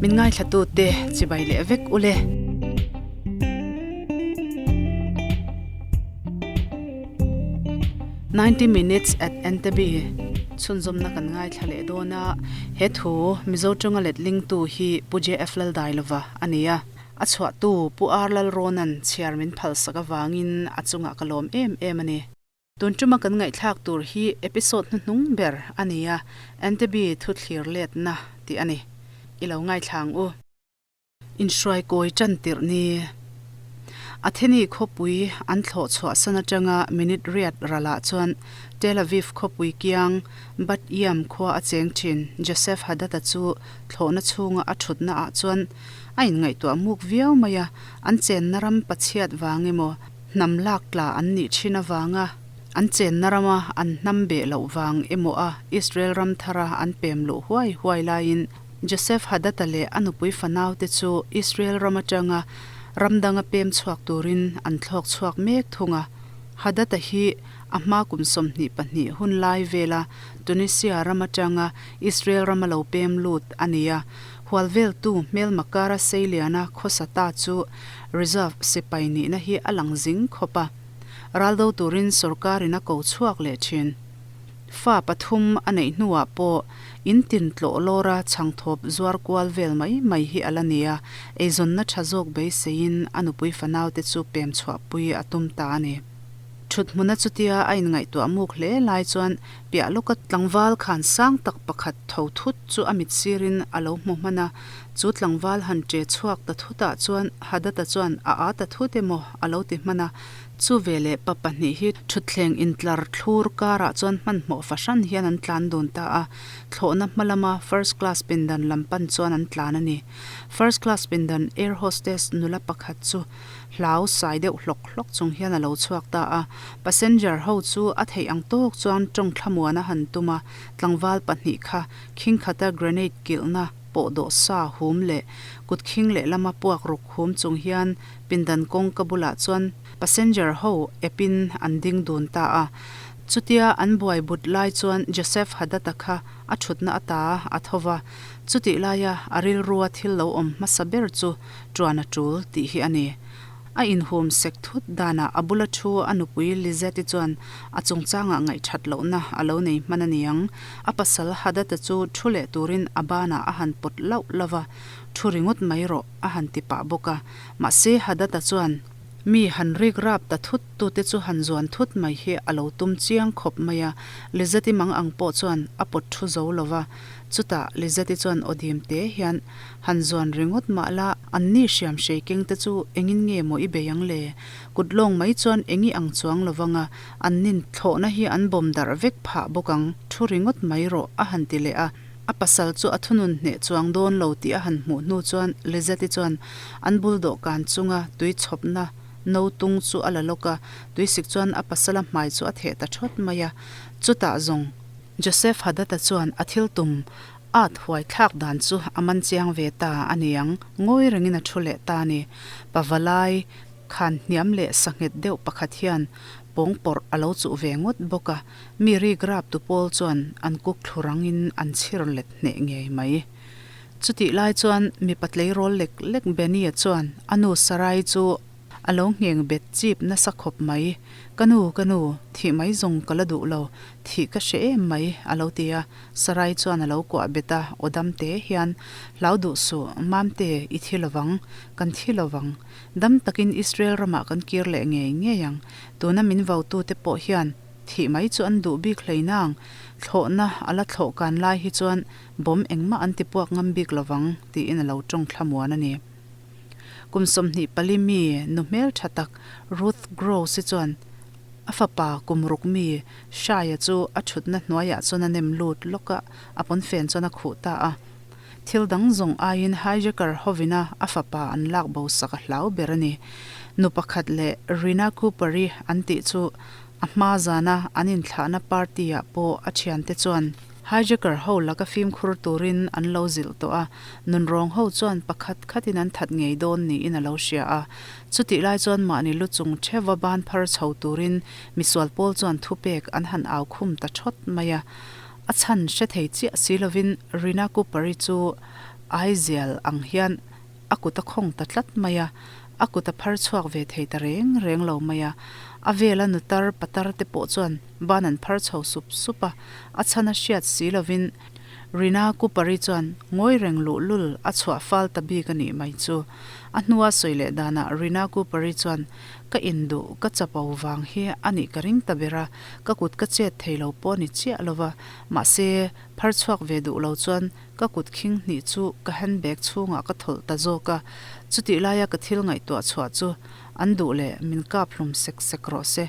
Min ngaithlatute chibai leh vek ule. 90 minutes at Entebbe chhunzawmna kan ngaithla leh dawn a, he thu Mizo tawnga letlingtu hi Pu JF Laldailova a ni a, a chhuahtu Pu R Lalrawna'n chhiar min phalsak avangin a chungah ka lawm em em a ni. Tun tuma kan ngaihthlak tur hi episode hnuhnung ber a ni a, Entebbe thu thlir letna tih a ni. I lo ngaithla ang u. Inhruai kawi tan tirh ni. Atheni khawpui an thlawh chhuah san atanga minute riat ralah chuan Tel Aviv khawpui kiang Bat Yam khua a cheng thin Joseph Haddad-a chu thlawhna chhunga a thutna ah chuan a inngaihtuah muk viau mai a, an chenna ram pachhiat vang emaw hnam lak tla an nih thin avanga an chenna rama an hnam beh loh vang emaw a Israel ram thara an pem luh huai huai laiin Joseph Haddad-a leh a nupui fanaute chu Israel ram atanga ram danga pem chhuak turin an thlawk chhuak mek thung a. Haddad-a hi a hma kum 22 hun lai vela Tunisia ram atanga Israel rama lo pem lut a ni a. Hual veltu hmelma kara seiliana khawsa ta chu reserve sipai nihna hi a lang zing khawp a. Raldo turin sorkarin a ko chhuak leh thin. Fa pathum a neih hnuah pawh in tin tlawh lawra chhangthawp zuar kual vel mai mai hi a la ni a, eizawnna tha zawk beiseiin a nupui fanaute chu pem chhuahpui a tum ta a ni. Thut hmuna chutia a inngaihtuah muk hle lai chuan piah lawka tlangval khan sang tak pakhat tho thut chu a mit sirin a lo hmu hman a, chu tlangval han che chhuak ta thutah chuan Hadata chuan a aa ta thut emaw a lo ti hman a, Chu veleh pa pahnih hi thutthleng intlar thlur karah chuan hmanhmawh fahran hian an tlan dun ta a, thlawhna hma lama first class pindan lam pan chuan an tlan a ni. First class pindan air hostess nula pakhat chu hlau sai deuh hlawk hlawk chung hian a lo chhuak ta a, passenger ho chu a theih ang tawk chuan tawng thlamuan a han tum a, tlangval pahnih kha khingkhata grenade kilhna pawh dawh sa hum leh kut khing lehlama puak ruk hum chung hian Pindan kawngka bulah chuan passenger ho epin an ding dun ta a. Chutia an buai but lai chuan Joseph Haddad-a kha a thutna ata a tho va. Chutih laia a rilrua thil lo awm hmasa ber chu ṭuan a ṭul tih hi a ni. A inhum sek thut danah a bula thu a nupui Lizette-i chuan a chungchangah ngaihṭhat lohna a lo nei hman a niang. A pasal Haddad-a chu thu leh turin a banah a han pawt lauh lauh va, Thu ringawt mai rawh. a han ti pah bawk a. Mahse, Hadad-a chuan mi han rik rap ta thut tute chu han zuan thut mai hi a lo tum chiang khawp mai a. Lizette-i mang ang pawh chuan a pawt thu zo lo va. Chutah Lizette-i chuan aw dim te hian, Han zuan ringawt mah la, anni hriam hrei keng te chu engin nge maw i bei ang le? Kut lawng mai chuan engi ang chuang lo vang a, annin thlawhna hi an bawm darh vek phah bawk ang, thu ringawt mai rawh, a han ti leh a. A pasal chu a thunun hneh chuang dawn lo tih a han hmuh hnu chuan Lizette-i chuan an bul dawhkan chunga tui chhawpna no tung chu a la lawk a, tuisik chuan a pasala hmai chu a theh ta thawt mai a. Chutah zawng Joseph Haddad-a chuan a thil tum at huai thlak dan chu a man chiang ve ta a niang, ngawi rengin a thu leh ta a ni. Pavalai khan hniam leh sanghet deuh pakhat hian pawng pawrh a lo chuh ve ngawt bawk a. Mi rik rap tu pawl chuan an kuk thlu rangin an chhir let hneh ngei mai. Chutih lai chuan mipa tleirawl lek lek Benny-a chuan a nu Sarai chu a lo ngheng bet chip nasa khawp mai. Ka nu, ka nu, thih mai zawng ka la duh lo, thih ka hre em mai, a lo ti a. Sarai chuan a lo kuah bet a, aw dam te hian, Hlau duh suh, Mamte, i thi lovang, kan thi lovang. Dam takin Israel ramah kan kir leh ngei ngei ang. Tuna min vautute pawh hian Thih mai chu an duh bik hlei nang, thlawhna a la thlawh kan lai hi chuan bomb engmah an ti puak ngam bik lovang tiin a lo tawng thlamuan a ni. Kum 24 mi nu hmel tha tak Ruth Gross-i chuan a fapa kum ruk mi Shai-a chu a thutna hnuaiah chuan a nem lut lawk a, a pawnfen chuan a khuh ta a. Thil dang zawng aiin hijacker hovina a fapa an lak bo sak a hlau ber a ni. Nu pakhat leh Rina Cooper-i an tih chu A hma zana an inthlahna party-ah pawh a thiante chuan hijacker ho laka fimkhur turin an lo zilh tawh a, nunrawng ho chuan pakhat khatin an that ngei dawn niin a lo hria a. Chutih lai chuan mahni lu chung theuva ban phar chho turin misual pawl chuan thupek an han au khum ta thawt mai a. A chhan hre thei chiah si lovin Rina Cooper-i chu. Aizial ang hian a kut a khawng ta tlat mai a, a kut a phar chhuak ve thei ta reng reng lo mai a. A vela nutar patar te pawh chuan ban an phar chho sup sup a, a chhan a hriat si lovin Rina Cooper-i chuan ngawi reng luhlul a chhuah fal ta bik a nih mai chu. A hnua sawi leh danah Rina Cooper-i chuan ka induh ka chapo vang hi a nih ka ring ta ber a, ka kut ka chet thei lo pawh a ni chiah lo va, mahse phar chhuak ve duh lo chuan Ka kut khing hnih chu ka handbag chhungah ka thawlh ta zawk a, chutih laia ka thil ngaihtuah chhuah chu an duh leh min kap hlum sek sek rawh se,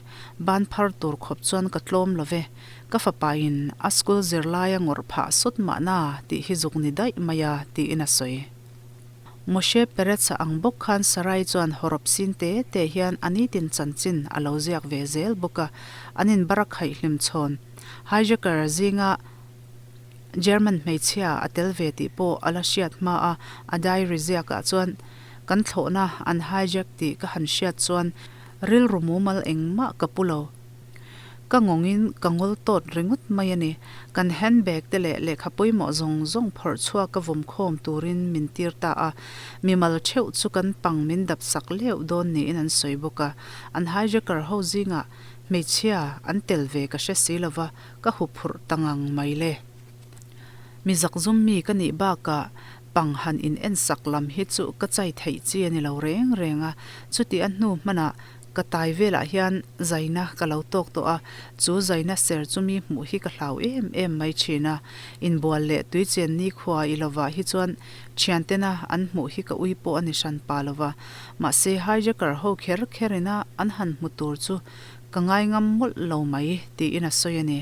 ban phar tur khawp chuan ka tlawm lo ve, ka fapa in a school zirlaia ngawrh phah sawt mahna tih hi zuk ni daih mai a tiin a sawi. Moshe Peretz-a ang bawk khan Sarai chuan hawrawp sin te te hian a nitin chanchin a lo ziak ve zel bawk a, an inbarakhaih hlim chhawn hijacker zinga German hmeichhia a tel ve tih pawh a la hriat hma a, a diary ziakah chuan, Kan thlawhna an hijack tih ka han hriat chuan rilru mumal engmah ka pu lo. Ka ngawngin ka ngawl tawt ringawt mai a ni. Kan handbag te leh lehkha pawimawh zawng zawng phawrh chhuak ka vawm khawm turin min tir ta a, mimal theuh chu kan pang min dap sak leuh dawn niin an sawi bawk a. An hijacker ho zingah hmeichhia an tel ve ka hre si lova, Ka huphurh ta ngang mai le. Mi zakzum mi ka nih bakah pang han in ensak lam hi chu ka chai theih chi a ni lo reng reng a, chuti a hnu hmanah ka tai velah hian zaina ka lo tawk tawh a, chu zaina ser chu mi hmuh hi ka hlau em em mai thin a, inbual leh tuichen nikhua i lovah hi chuan thiantena an hmuh hi ka ui pawh a ni hran pa lova, mahse hijacker ho kher kher ina an han hmu tur chu Ka ngai ngam mawlh lo mai, tiin a sawi a ni.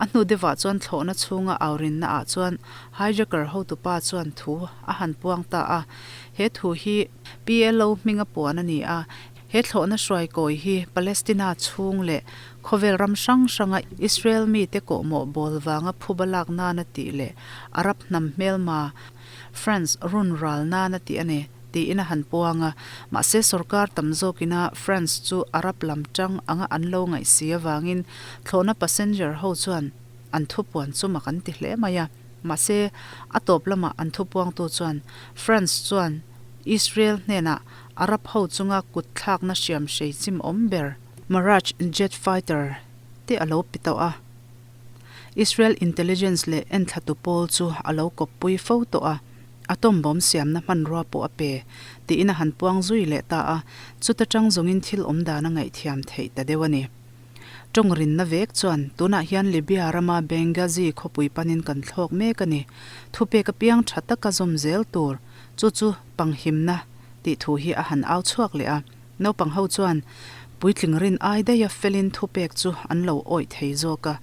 A hnu deuhah chuan thlawhna chhunga aurinna ah chuan hijacker hotupa chuan thu a han puang ta a. He thu hi PLO hminga puan a ni a, he thlawhna hruai kawi hi Palestina chhung leh khawvel ram hrang hranga Israel mite kawhmawh bawl vanga phuba lak nana tih leh Arab hnam hmelma France run ral nana tih a ni. Tiin a han puang a, mahse sorkar tam zawkina France chu Arab lam tang anga an lo ngaih si avangin thlawhna passenger ho chuan an thupuan chu mak an ti hle mai a. Mahse a tawp lamah an thupuangtu chuan France chuan Israel hnenah Arab ho chunga kut thlakna hriam hrei chim awm ber Mirage jet fighter te a lo pe tawh a. Israel intelligence leh enthlatu pawl chu a lo kawppui fo tawh a, atom bomb siamna hmanrua pawh a pe, tiin a han puang zui leh ta a, chuta tang zawngin thil awm dan a ngaihthiam theih ta deuh a ni. Tawng rinna vek chuan tunah hian Libya rama Benghazi khawpui panin kan thlawk mek a ni. Thupek apiang tha taka zawm zel tur, chu chu panghimna tih thu hi a han au chhuak leh a. Naupang ho chuan puitling rin ai daiha felin thupek chu an lo awih thei zawk a,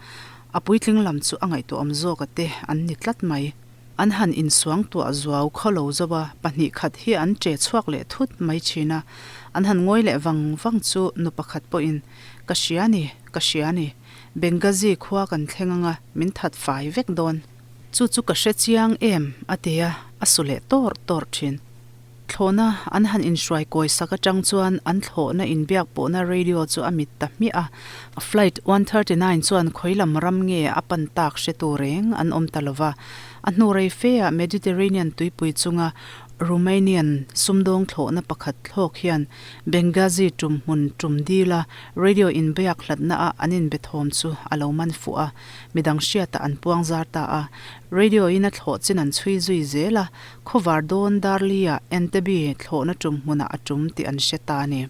a puitling lam chu a ngaihtuahawm zawk a te an ni tlat mai. An han insuang tuah zuau khaw lo zo a, pahnih khat hi an che chhuak leh thut mai thin a, an han ngawi leh vang vang chu nu pakhat pawhin, Ka hria ni, ka hria ni, Benghazi khua kan thleng anga min that fai vek dawn. Chu chu ka hre chiang em? a ti a, a su leh tawr tawr thin. Thlawhna an han inhruai kawi sak atang chuan an thlawhna inbiak pawhna radio chu a mit ta hmiah a. Flight 139 chuan khawi lam ram nge a pan tak hre tur reng an awm ta lova. A hnu rei fe ah Mediterranean tuipui chunga Romanian sumdawng thlawhna pakhat thlawk hian Benghazi tum hmun tum dila radio inbiak hlatna ah an inbe thawm chu a lo man fuh a, midang hriatah an puang zar ta a. Radio in a thlawh chin an chhui zui zel a, Khawvar dawn Darli-ah Entebbe thlawhna tum hmunah a tum tih an hre ta a ni.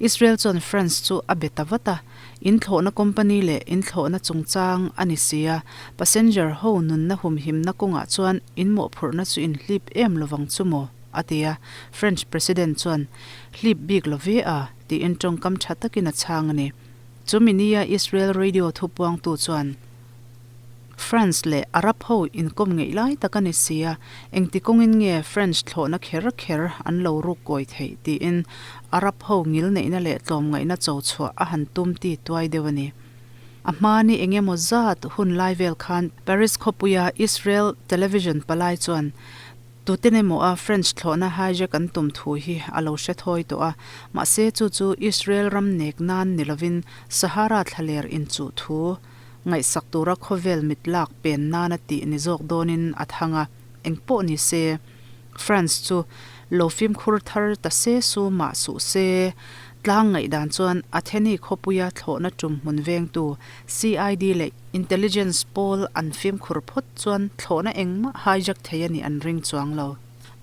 Israel chuan France chu a be ta vat a, in thlawhna company leh in thlawhna chungchang a ni si a, passenger ho nunna humhimna kawngah chuan in mawhphurhna chu in hlip em lovang chu maw? a ti a, French President chuan, Hlip bik lo ve a, tiin tawngkam tha takin a chhang a ni. Chumi nia Israel radio thupuangtu chuan, France leh Arab ho inkawm ngeih lai tak a ni si a, engti kawngin nge French thlawhna kher kher an lo ruk kawi theih tiin Arab ho ngilneihna leh tlawmngaihna cho chhuah a han tum ti tuai deuh a ni. A hmani eng emaw zat hun lai vel khan Paris khawpuia Israel television palai chuan Tuten emaw a French thlawhna hijack an tum thu hi a lo hre thawi tawh a, mahse chu chu Israel ram nek nan ni lovin Sahara thlaler inchuh thu ngaihsak tura khawvel mit lak pen nana tih ni zawk dawnin a thang a. Engpawh ni se, France chu lo fimkhur thar ta se su mah suh se. Tlang ngaihdan chuan Atheni khawpuia thlawhna tum hmun vengtu CID leh Intelligence pawl an fimkhur phawt chuan thlawhna engmah hijack thei a nih an ring chuang lo.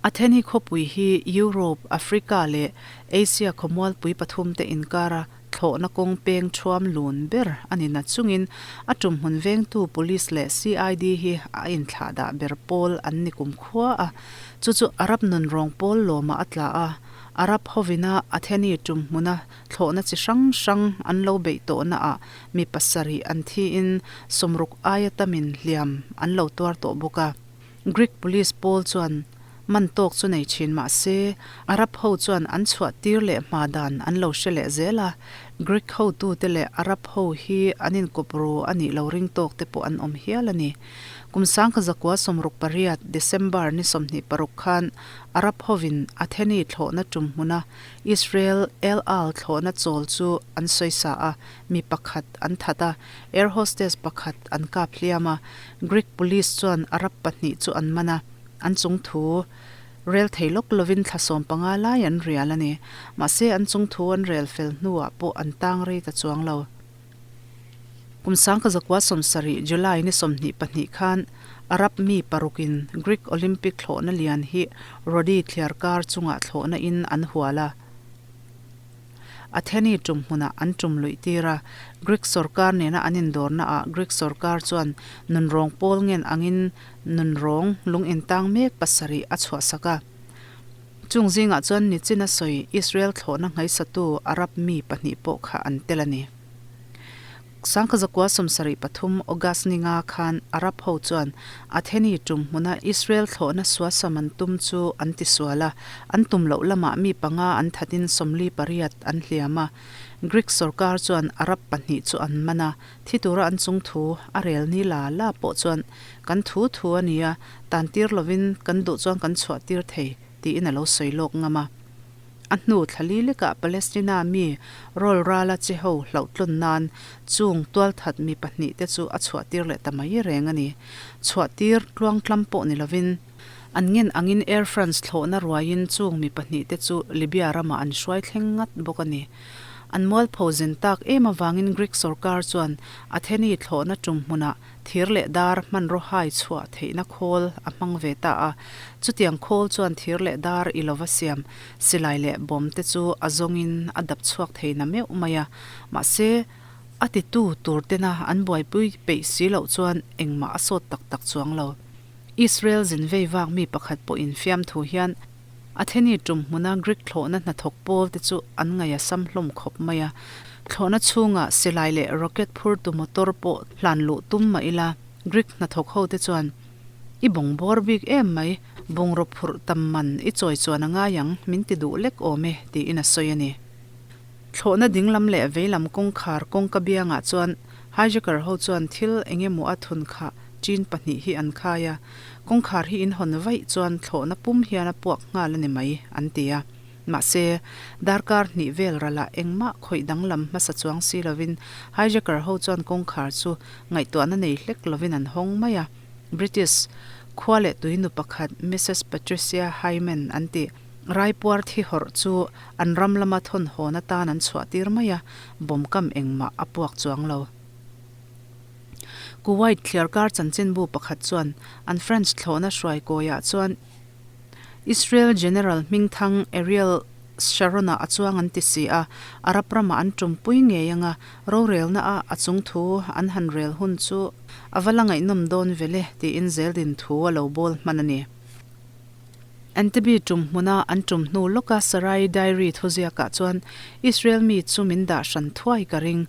Atheni khawpui hi Europe, Africa leh Asia khawmualpui pathumte inkara thlawhna kawng peng thuam lun ber a ni na chungin a tum hmun vengtu Police leh CID hi a inthlahdah ber pawl an ni kumkhua a, chu chu Arab nunrawng pawl lawmah a tla a, Arab hovina Atheni tum hmuna thlawhna chi hrang hrang an lo beih tawhnaah mi pasarih an thiin sawmruk aia tamin hliam an lo tuar tawh bawk a. Greek police pawl chuan man tawk chu nei thin mah se, Arab ho chuan an chhuah tir leh hma dan an lo hre leh zel a, Greek hotute leh Arab ho hi an inkawp ru a nih lo ring tawk te pawh an awm hial a ni. Kum 1968 December ni 26 khan Arab hovin Atheni thlawhna tum hmuna Israel El Al thlawhna chawl chu an sawisa a, mi pakhat an that a, air hostess pakhat an kap hliam a, Greek police chuan Arab pahnih chu an man a, an chung thu rel thei lawk lovin thla 15 lai an rial a ni. Mahse an chung thu an rel fel hnuah pawh an tang rei ta chuang lo. Kum 1970 July ni 22 khan Arab mi parukin Greek Olympic thlawhna lian hi Rodi thliarkar chungah thlawhna in an hual a. Atheni tum hmunah an tum luih tir a, Greek sorkar nena an indawrnaah Greek sorkar chuan nunrawng pawl ngen angin nunrawng lung intang mek pasarih a chhuahsak a. Chung zingah chuan nichin a sawi Israel thlawhna nghaisatu Arab mi pahnih pawh kha an tel a ni. 1973 August ni nga khan Arab ho chuan Atheni tum hmuna Israel thlawhna suasam an tum chu an tisual a, an tum loh lamah mi panga an thatin 48 an hliam a. Greek sorkar chuan Arab pahnih chu an man a, thi tura an chung thu a rel ni la la pawh chuan kan thu thu a nia, tan tir lovin kan duh chuan kan chhuah tir thei tiin a lo sawi lawk ngam a. A hnu thla li lekah Palestina mi rawl rala che ho hlauhtlawn nan chung tualthat mi pahnih te chu a chhuahtir leh ta mai reng a ni. Chhuahtir tluangtlam pawh ni lovin an ngen angin Air France thlawhna ruaiin chung mi pahnih te chu Libya ramah an hruai thleng ngat bawk a ni. An mualpho zen tak em avangin Greek sorkar chuan Atheni thlawhna tum hmunah Thir leh dar hmanraw hai chhuah theihna khawl a hmang ve ta a, chutiang khawl chuan thir leh dar i lova siam silai leh bawm te chu a zawngin a dap chhuak thei na meuh mai a, mahse a titu tur tena an buaipui peih si loh chuan engmah a sawt tak tak chuang lo. Israel zin vei vak mi pakhat pawhin fiamthu hian Atheni tum hmuna Greek thlawhna hnathawk pawl te chu an ngaih a sam hlawm khawp mai a. Thlawhna chhungah silai leh rocket phurtu motor pawh hlan luh tum mah ila, Greek hnathawk ho te chuan, I bawng bawr bik em mai, bungraw phurh tam man i chawi chuan a ngai ang, min ti duh lek awm e, tiin a sawi a ni. Thlawhna dinglam leh veilam kawngkhar kawngka biangah chuan hijacker ho chuan thil eng emaw a thun khah chin pahnih hi an khai a, Kawngkhar hi in hawn vaih chuan thlawhna pum hian a puak nghal a ni mai, an ti a. Mahse, darkar hnih vel ralah engmah khawih danglam hmasa chuang si lovin hijacker ho chuan kawngkhar chu ngaihtuahna nei hlek lovin an hawng mai a. British khua leh tuinu pakhat Missus Patricia Hayman an tih raipuar thi hawrh chu an ram lama thawn hawn atan an chhuah tir mai a, bomb kam engmah a puak chuang lo. Kuwait thliarkar chanchinbu pakhat chuan an French thlawhna hruai kawiah chuan Israel General hmingthang Ariel Sharon-a a chuang an ti si a, Arab ramah an tumpui ngei anga rorelna a a chung thu an han rel hun chu a va la ngaihnawm dawn vele tiin zeldin thu a lo bawl hman a ni. Entebbe tum hmuna an tum hnu lawka Sarai Diary thuziakah chuan Israel mi chu min dah hran thuai ka ring.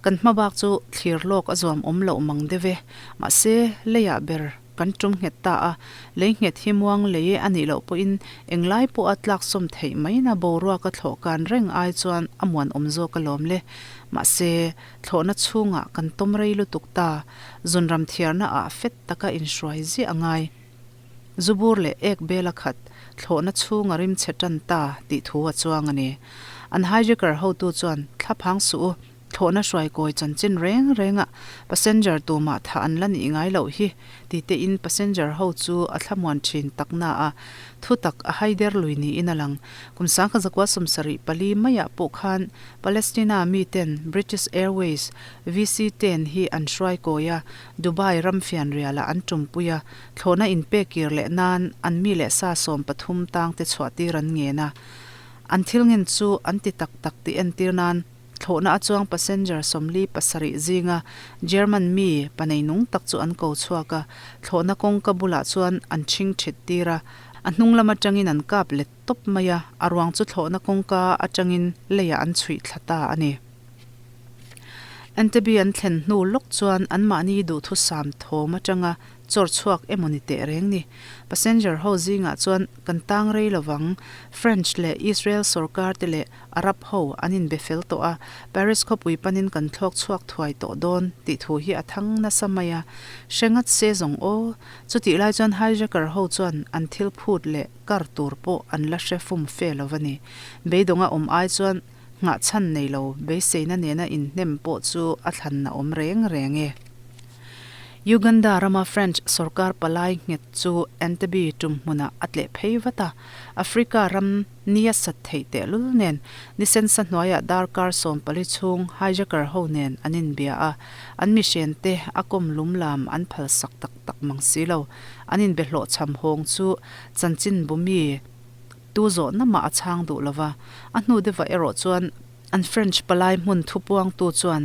Kan hma bak chu thlir lawk a zuam awm loh mang deuh e. Mahse, leiah ber kan tum nghet ta a, lei nghet hi muang lei a nih loh pawhin englai pawha tlak sawm theih maina boruak a thlawh kan reng ai chuan a muan awm zawk alawm le. Mahse, thlawhna chhungah kan tawm rei lutuk ta, zunram thiarna ah fet taka inhruai ziah a ngai. Zubur leh ek bel a khat, thlawhna chhunga rim chhe tan ta tih thu a chuang a ni. An hijacker hotu chuan, Thla phang suh u. Thlawhna hruaikawi chanchin reng rengah passenger tumah thah an la nih ngai loh hi ti tein passenger ho chu a thlamuan thin tak na a, thu tak a haider lui niin a lang. Kum sangkha zakua 74 maiah pawh khan Palestina miten British Airways VC ten hi an hruaikawi a, Dubai ram fianrialah an tumpui a, thlawhna inpek kir leh nan an mi leh sa 13 tangte chhuahtir an ngen a. An thil ngen chu an ti tak tak tih entir nan thlawhna a chuang passenger 47 zinga German mi panei nung tak chu an ko chhuak a, thlawhna kawngka bulah chuan an chhing thit tir a, a hnung lam atangin an kap let tawp mai a, a ruang chu thlawhna kawngka atangin leiah an chhuih thla ta a ni. Entebbe an thlen hnu lawk chuan anmahni duhthusam thawm atanga chawr chhuak emaw ni teh reng ni. Passenger ho zingah chuan kan tang rei lovang, French leh Israel sorkar te leh Arab ho an inbe fel tawh a, Paris khawpui panin kan thlawk chhuak thuai tawh dawn tih thu hi a thang nasa mai a. Hre ngat se zawng aw. Chutih lai chuan hijacker ho chuan an thil phut leh kar tur pawh an la hre fum fe lo va ni. Beidawnga awm ai chuan nghah chhan nei lo beiseina nena inhnem pawh chu a thlanna awm reng reng e. Uganda rama French sorkar palai nghet chu Entebbe tum hmunah a tleh phei vat a, Africa ram nia sat theih tehlul nen nisensa hnuaiah darkar 14 chhung hijacker ho nen an inbia a, an mihren te a kawm lum lam an phalsak tak tak mang si lo. An inbe hlawhchham hawng chu chanchin bumi tu zawhna mah a chhang duh lo va, a hnu deuhah erawh chuan an French palai hmun thupuangtu chuan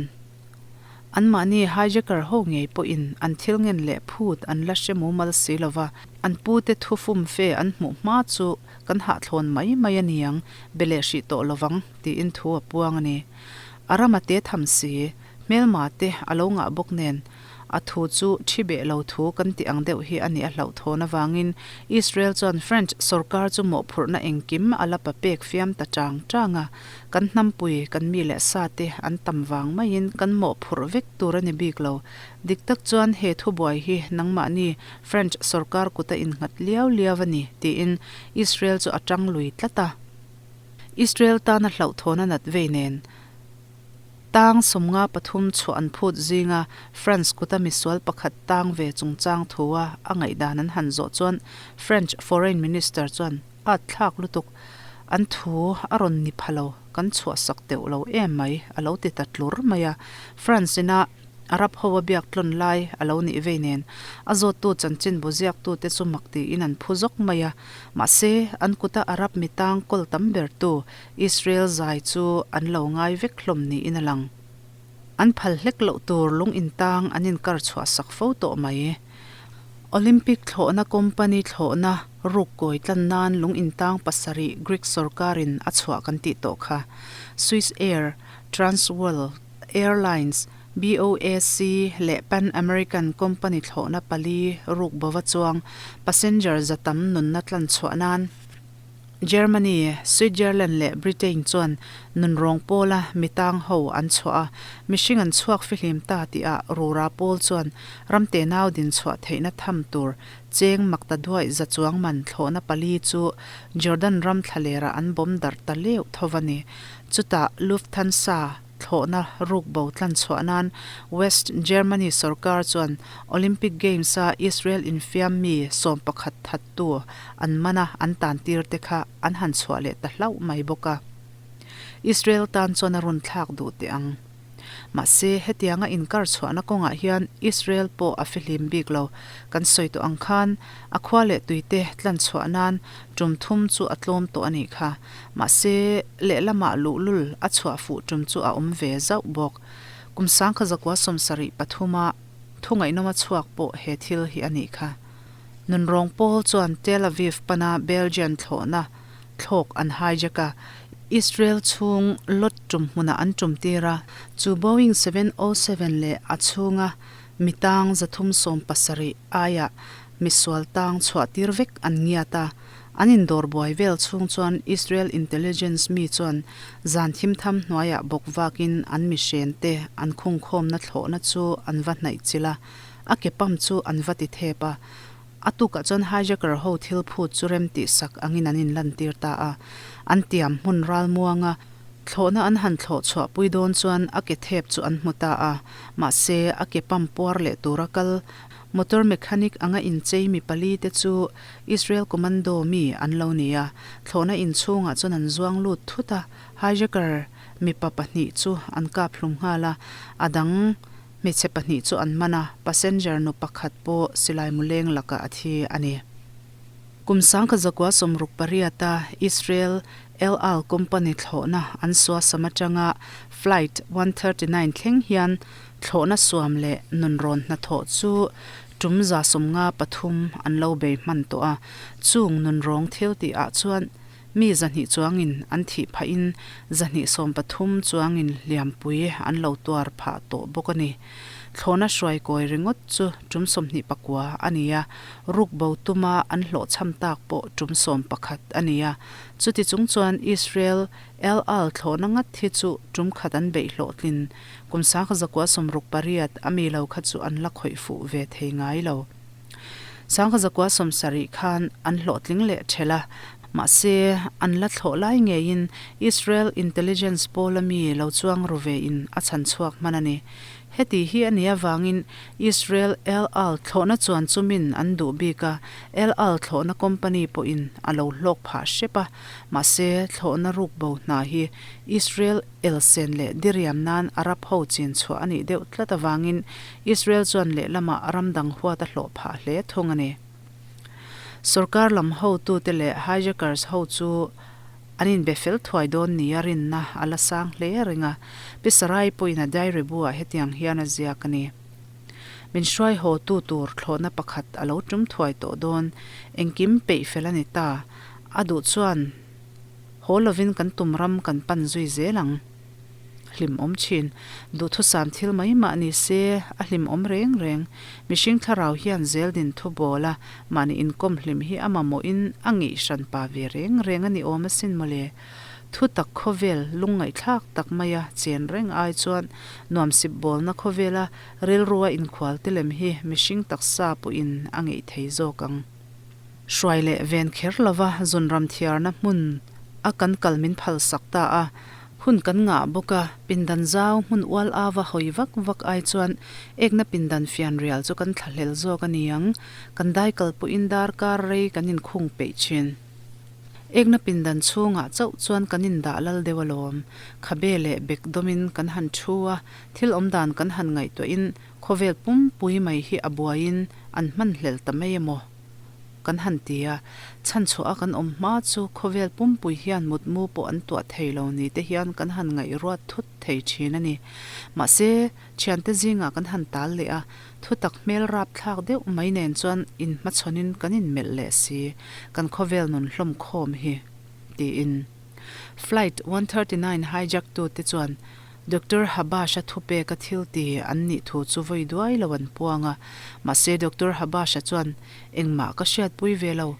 anmahni hijacker ho ngei pawhin an thil ngen leh phut an la hre mumal si lo va, an pute thu fumfe an hmuh hma chu kan hahthlawn mai mai a niang, be leh hrih tawh lovang tiin thu a puang a ni. A rama te tham si, hmelma te a lo ngah bawk nen, A thu chu thi beh lo thu kan tih ang deuh hi a nih a hlauhthawn avangin Israel chuan French sorkar chu mawhphurhna engkim a la pa pek fiam ta chang chang a, kan hnampui, kan mi leh sa te an tam vang maiin kan mawhphurh vek tur a ni bik lo. Dik tak chuan he thubuai hi nangmahni French sorkar kuta innghat liau liau a ni tiin Israel chu a tang lui tlat a. Israel tana hlauhthawn a nat vei nen. Tang 53 chhuah an phut zinga France kuta misual pakhat tang ve chungchang thua a ngaihdan an han zawh chuan French Foreign Minister chuan at thlak lutuk an thu a rawn ni pha lo, kan chhuahsak teuh lo em mai a lo ti ta tlur mai a. France ina Arab ho a biak tlawn lai a lo nih vei nen a zawttu chanchinbu ziaktute chu mak tiin an phu zawk mai a. Mahse, an kuta Arab mi tang kawl tam bertu Israel zai chu an lo ngai vek hlawm niin a lang. An phal hlek loh tur lung intang an inkar chhuah sak fo tawh mai. Olympic thlawhna company thlawhna ruk kawi tlan nan lung intang pasarih Greek sorkarin a chhuah kan tih tawh kha. Swiss Air, Trans World Airlines, BOAC leh Pan American company thlawhna pali ruk bova chuang passenger za tam nunna tlan chhuah nan Germany, Switzerland leh Britain chuan nunrawng pawla mi tang ho an chhuah a, mihring an chhuak fihlim ta tihah rura pawl chuan ram tenau din chhuah theihna tham tur cheng makta duaih za chuang man thlawhna pali chu Jordan ram thlalerah an bawm darh ta leuh tho va ni. Chutah Lufthansa thlawhna ruk bo tlan chhuah nan West Germany sorkar chuan Olympic Games-a Israel infiam mi 11 thattu an man a, an tan tir te kha an han chhuah leh ta hlauh mai bawk a. Israel tan chuan a run thlak duh teh ang. Mahse, hetianga inkar chhuahna kawngah hian Israel pawh a fihlim bik lo. Kan sawi tawh ang khan a khua leh tuite tlan chhuah nan tum thum chu a tlawm tawh a nih kha. Mahse, lehlamah luhlul a chhuah fuh tum chu a awm ve zauh bawk. Kum 1973-a thungaihnawma chhuak pawh he thil hi a nih kha. Nunrawng pawl chuan Tel Aviv pana Belgian thlawhna thlawk an hijack a, Israel chhung lot tum hmunah an tum tir a, chu Boeing 707 leh a chhunga mi tang 370 aiah misual tang chhuah tir vek an ngiat a. An indawr buai vel chhung chuan Israel intelligence mi chuan zan thimtham hnuaiah bawk vakin an mihren te an khungkhawmna thlawhna chu an va hnaih chilh a, a ke pam chu an va ti thep a. A tukah chuan hijacker ho thil phut chu rem tih sak angin an inlantir ta a. An tiam hmun ralmuanga. Thlawhna an han thlawh chhuahpui dawn chuan a ke thep chu an hmu ta a, mahse a ke pump puar leh tura kal motor mechanic anga inchei mi pali te chu Israel commando mi an lo ni a, thlawhna inchhungah chuan an zuang lut thut a, hijacker mipa pahnih chu an kap hlum nghal a, a dang hmeichhe pahnih chu an man a, passenger nu pakhat pawh silai muleng lakah a thi a ni. Kum 1968-a Israel El Al company thlawhna an suasam atanga Flight 139 thleng hian thlawhna suam leh nunrawn hnathawh chu tum 53 an lo bei hman tawh a. Chung nunrawng thil tihah chuan mi 200 chuangin an thih phahin 213 chuangin hliampui an lo tuar phah tawh bawk a ni. Thlawhna hruai kawi ringawt chu tum 29 a ni a, ruk bo tuma an hlawhchham tak pawh tum 11 a ni a. Chuti chung chuan Israel El Al thlawhna ngat hi chu tum khat an beih hlawhtlin kum 1968 a mi lo kha chu an la khawih fuh ve thei ngai lo. 1970 khan an hlawhtling leh ṭhelh a, mahse an la thlawh lai ngeiin Israel intelligence pawla mi lo chuang ru vein a chhan chhuak hman a ni. Heti hi a nih avangin Israel El Al thlawhna chuan chumin an duh bik a, El Al thlawhna company pawhin a lo hlawk phah hrep a, mahse thlawhna ruk bo hna hi Israel elsen leh diriam nan Arab ho chin chhuah a nih deuh tlat avangin Israel chuan lehlamah ram dang huat a hlawh phah hle thung a ni. Sorkar lam hotute leh hijackers ho chu an inbe fel thuai dawn nia rinna a la sang hle reng a, Pi Sarai pawhin a diary buah hetiang hian a ziak a ni. Min hruai haw tu tur thlawhna pakhat a lo tum thuai tawh dawn, engkim peih fel a ni ta, a duh chuan haw lovin kan tum ram kan pan zui zel ang. Hlimawm thin. Duhthusam thil mai mah ni se, a hlimawm reng reng. Mihring thlarau hian zeldin thu bawl a, mahni inkawm hlim hi a mamawhin a ngeih hran pa ve reng reng a ni awm asin mawle. Thu tak khawvel lungngaihthlak tak maia chen reng ai chuan nuamsip bawlna khawvela rilrua inkhual te lem hi mihring taksa pawhin a ngeih thei zawk ang. Hruai leh ven kher lova zunram thiarna hmun a kan kal min phalsak ta a, Hun kan ngah bawk a, pindan zau hmun ual ava hawi vak vak ai chuan ekna pindan fianrial chu kan thlahlel zawk a ni ang, kan dai kal pawhin darkar rei kan inkhung peih thin. Ekna pindan chhungah chauh chuan kan indah lal deuh alawm, khabe leh bek dawmin kan han thu a, thil awmdan kan han ngaihtuahin khawvel pumpui mai hi a buaiin an hmanhlel ta mai emaw? Kan han ti a, chhanchhuah a kan awm hma chu khawvel pumpui hian mutmu pawh an tuah thei lo ni te hian kan han ngaihruat thut thei thin a ni. Mahse, thiante zingah kan han tal leh a, thutak hmel rapthlak deuh mai nen chuan inhmachhawnin kan inmelh leh si, kan khawvel nun hlawm khawm hi, tiin. Flight 139 hijack tute chuan Doctor Habash-a thupeka thil ti an nih thu chu vawi duai lo an puang a, mahse Doctor Habash-a chuan engmah ka hriatpui ve lo.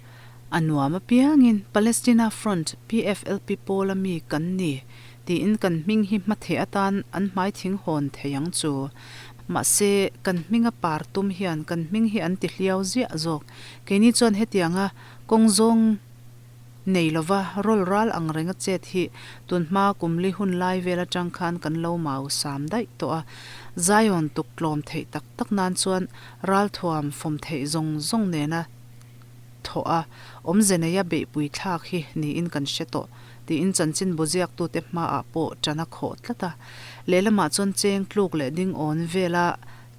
A nuam apiangin Palestina Front, PFLP, pawla mi kan ni tiin kan hming hi hmatheh atan an hmai thing hawn thei ang chu. Mahse kan hminga par tum hian kan hming hi an ti hliau ziah zawk. Keini chuan hetianga kawng zawng Nei lova rawl ral ang renga chet hi tunhma kum li hun lai vel atang khan kan lo mau sam daih tawh a. Zion tuk tlawm theih tak tak nan chuan ralthuam fawm theih zawng zawng nena thawh a, awmze neia beihpui thlak hi niin kan hre tawh, tiin chanchinbu ziaktute hmaah pawh tan a khawh tlat a. Lehlamah chuan cheng tluk leh ding awn vela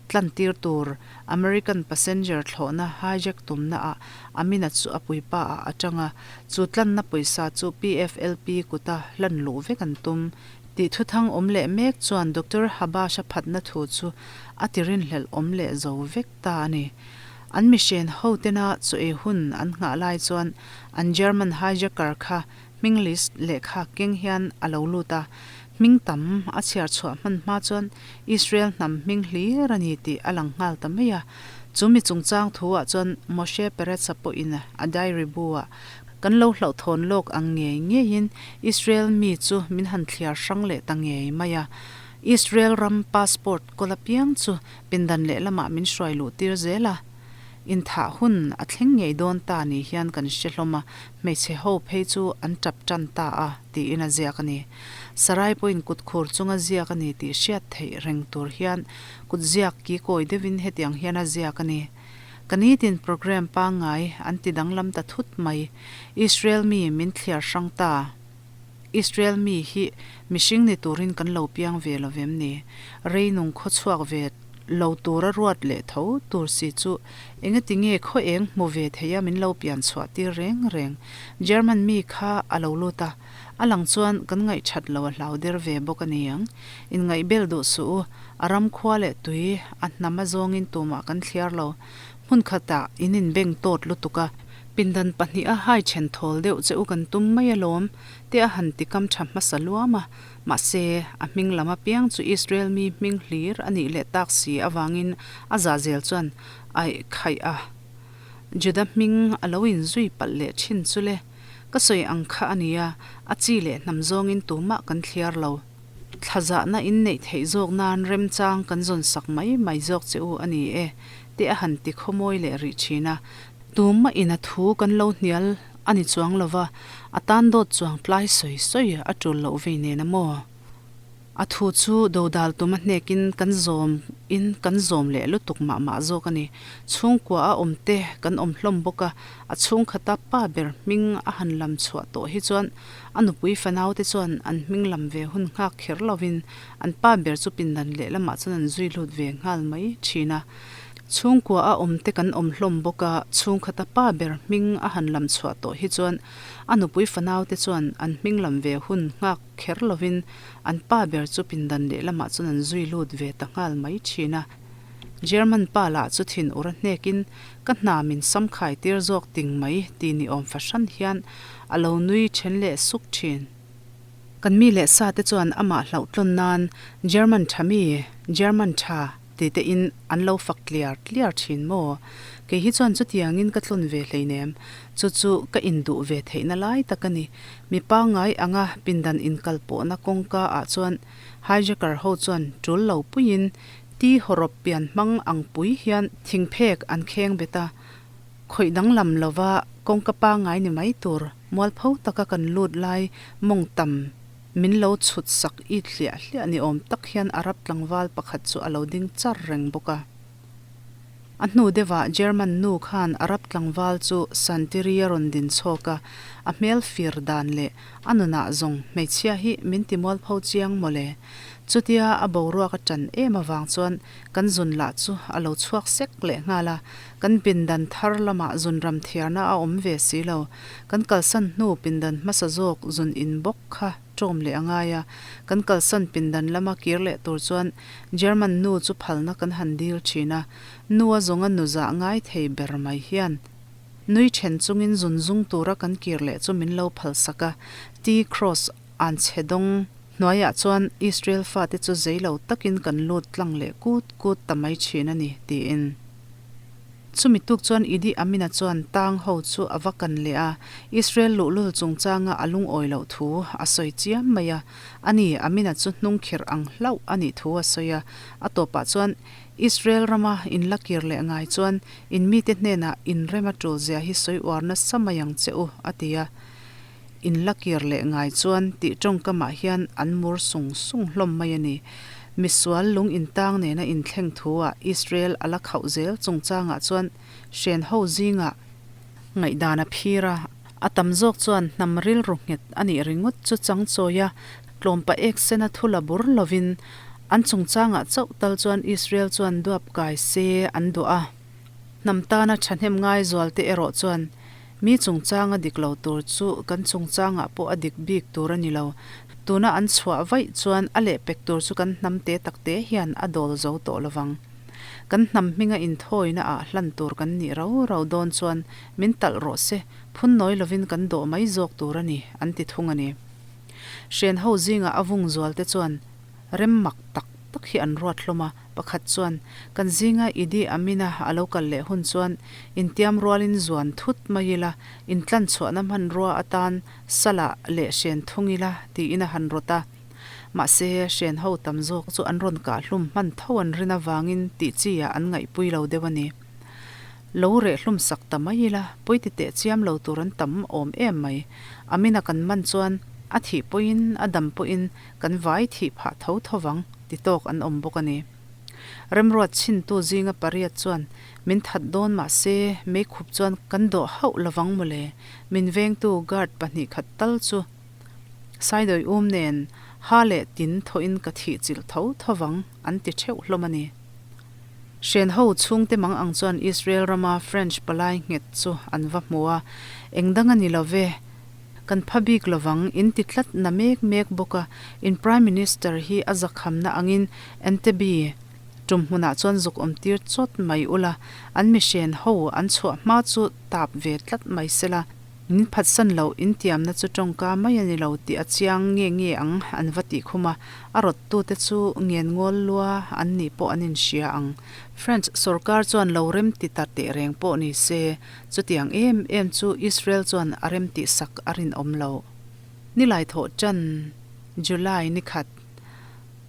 Tlantir tur American passenger thlawhna hijack tumna ah Amina chu a puipa ah a tang a, chu tlanna pawisa chu PFLP kuta hlan luh vek an tum tih thuthang awm leh mek chuan Doctor Habash-a phatna thu chu a ti rinhlelh awm leh zo vek ta a ni. An mihren ho tena chaw ei hun an nghah lai chuan an German hijacker kha Hming list lehkha keng hian a lo lut a, hming tam a chhiar chhuah hman hma chuan Israel hnam hming hlir a ni tih a lang nghal ta mai a. Chu mi chungchang thu ah chuan Moshe Peretz-a pawhin a diary bu ah kan lo hlauhthawn lawk ang ngei ngeiin Israel mi chu min han thliar hrang leh ta ngei mai a. Israel ram passport kawl apiang chu pindan lehlamah min hruai luh tir zel a. Inthah hun a thleng ngei dawn ta ni hian kan hre hlawm a, hmeichhe ho phei chu an tap tan ta a, tiin a ziak a ni. Sarai pawhin kut khur chunga ziak a ni tih hriat theih reng tur hian kut ziak ki kawi deuhin hetiang hian a ziak a ni. Ka nitin programme pangngai an ti danglam ta thut mai. Israel mi min thliar hrang ta. Israel mi hi mihring ni turin kan lo piang ve lo vem ni? Rei nung khaw chhuak ve lo tura ruat leh tho tur si chu engati nge khaw eng hmu ve thei a min lo pian chhuah tir reng reng? German mi kha a lo lut a, a lang chuan kan ngaihthat lo a hlau der ve bawk a ni ang. Inngaihbel duh suh u, a ram khua leh tui a hnam a zawngin tumah kan thliar lo. Hmun khatah in inbeng tawt lutuk a, pindan pahniha hai then thawl deuh che u kan tum mai alawm, te a han ti kam tha hmasa luam a. Mahse, a hming lam apiang chu Israel mi hming hlir a nih leh tak si avangin a zahzel chuan aih khaih a. Juda hming a lo inzui palh leh thin chu le. Ka sawi ang kha a nia, a chi leh hnam zawngin tumah kan thliar lo. Thlazahna in neih theih zawk nan remchang kan zawn sak mai mai zawk che u a ni e, te a han ti khawmawi leh rih thin a. Tumah in a thu kan lo hnial a ni chuang lo va, a tan dawt chuang tlai sawi sawi a tul loh vei nen a maw? A thu chu dodal tum a hnekin kan zawm in kan zawm leh lutuk mah mah zawk a ni. Chhungkua a awm te kan awm hlawm bawk a, a chhungkhata pa ber hming a han lam chhuah tawh hi chuan A nupui fanaute chuan an hming lam ve hun nghak kher lovin an pa ber chu pindan lehlamah chuan an zui lut ve nghal mai thin a. Chhungkua a awmte kan awm hlawm bawk a, chhungkhata pa ber hming a han lam chhuah tawh hi chuan a nupui fanaute chuan an hming lam ve hun nghak kher lovin an pa ber chu pindan lehlamah chuan an zui lut ve ta nghal mai thin a. German pa lah chu thin ur a hnekin ka hna min sam khai tir zawk ting mai ti ni awm fahran hian a lo nui then leh suk thin. Kan mi leh sa te chuan amah hlauh tlawn nan German tha mi, German tha ti te in an lo fak tliar tliar thin maw? Kei hi chuan chutiangin ka tlawn ve hleinem. Chu chu ka induh ve theihna lai tak a ni. Mi pangngai anga pindan inkal pawhna kawngka ah chuan Hijacker ho chuan tul lo puiin Ti hawrawp pian hmang ang pui hian thingphek an kheng bet a, khawih danglam lova kawngka pangngai ni mai tur mualpho taka kan lut lai mawng tam min lo chhut sak it hliah hliah ni awm tak hian Arab tlangval pakhat chu a lo ding char reng bawk a. A hnu deuhah German nu khan Arab tlangval chu Santiri a rawn din chhawk a, a hmel fir dan leh a nunah zawng hmeichhia hi min ti mualpho chiang mawle. Chutia a boruak a tan em avang chuan kan zun lah chu a lo chhuak sek leh nghal a, kan pindan thar lamah zun ram thiarna a awm ve si lo. Kan kalsan hnu pindan hmasa zawk zun in bawk kha ṭawm leh a ngai a, kan kalsan pindan lama kir leh tur chuan German nu chu phalna kan han dil ṭhin a, nu a zawnga nu zah ngai thei ber mai hian nui ṭhen chungin zun zung tura kan kir leh chu min lo phalsak a, T-cross an chhe dawng hnuaiah chuan Israel fate chu zei lo takin kan lut tlang leh kut kut ta mai ṭhin a ni, tiin. Chumi tuk chuan Idi Amina chuan tang ho chu a va kan leh a, Israel luhlul chungchanga a lungawi loh thu a sawi chiam mai a. Ani, Amina chu hnungkhirh ang hlauh a nih thu a sawi a. A tawpah chuan Israel rama in la kir leh ngai chuan in mite hnenah in rem a tul zia hi sawi uar nasa mai ang che u, a ti a. In la kir leh ngai chuan tih tawngkamah hian an mur sung sung hlawm mai a ni. Misual lung intang nena inthleng thu-ah Israel a la khauh zel chungchangah chuan hren ho zingah ngaihdan a phir a, a tam zawk chuan hnam rilru nghet a nih ringawt chu changchawi a, tlawmpa ek sena thu la bur lovin an chungchangah chauh tal chuan Israel chuan duap kai se an duah a. Hnam tana thahnem ngai zualte erawh chuan Mi chungchanga dik lo tur chu kan chungchangah pawh a dik bik tur a ni lo. Tuna an chhuah vaih chuan a lehpek tur chu kan hnam te tak te hian a dawl zo tawh lo vang. Kan hnam hminga inthawina ah hlan tur kan nih rau rau dawn chuan min talh rawh se, phun nawi lovin kan dawh mai zawk tur a ni, an ti thung a ni. Hren ho zingah a vung zual te chuan rem mak tak tak hi an ruat hlawm a. Pakhat chuan, Kan zinga Idi Amina a lo kal leh hun chuan intiam rualin zuan thut mai ila, intlan chhuahna hmanrua atan salah leh hren thung ila, tiin a han rawt a. Mahse, hren ho tam zawk chu an rawn kah hlum hman tho an rin avangin tih chi ah an ngaihpui lo deuh a ni. Lo reh hlum sak ta mai ila, pawi ti teh chiam lo tur an tam awm em mai. A mina kan man chuan a thih pawhin a dam pawhin kan vai thih phah tho tho vang ti tawk an awm bawk a ni. Remruat chhintu zinga pariat chuan min that dawn mah se meikhup chuan kan dawh hauh lovang mawle, min vengtu guard 2 khat tal chu Saidawi um nen ha leh tin thawhin ka thih chilh tho tho vang an ti theuh hlawm a ni. Hren ho chhungte mang ang chuan Israel rama French palai nghet chu an va hmu a, eng dang a ni lo ve, kan pha bik lovang in ti tlat na mek mek bawk a, in Prime Minister hi a zakhamna angin Entebbe tum hmunah chuan zuk awm tir chawt mai ula, an mihren ho an chhuah hma chu tap ve tlat mai sela. Min phatsan loh intiamna chu tawngka mai a ni lo tih a chiang nge nge ang an va tih khum a, a rawttute chu ngen ngawl lua an nih pawh an inhria ang. French sorkar chuan lo remti ta teh reng pawh ni se, chutiang em em chu Israel chuan a remtih sak a rinawm loh. Nilai thawh tan July ni khat.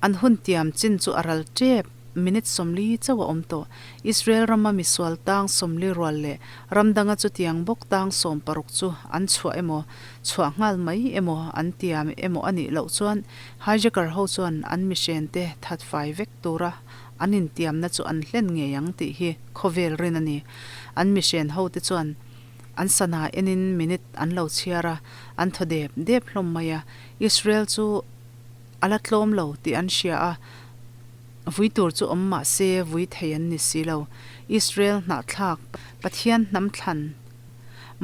An hun tiam chin chu a ral tep, minute 40 chauh a awm tawh. Israel rama misual tang 40 rual leh ram danga chutiang bawk tang 16 chu an chhuah emaw, chhuah nghal mai emaw an tiam emaw a nih loh chuan hijacker ho chuan an mihrente that fai vek tura an intiamna chu an hlen ngei ang tih hi khawvel rin a ni. An mihren hote chuan an sana enin minute an lo chhiar a, an thaw dep dep hlawm mai a. Israel chu. A la tlawm lo tih an hria a, vui tur chu awm mah se vui thei an ni si lo. Israel hnahthlak Pathian hnam thlan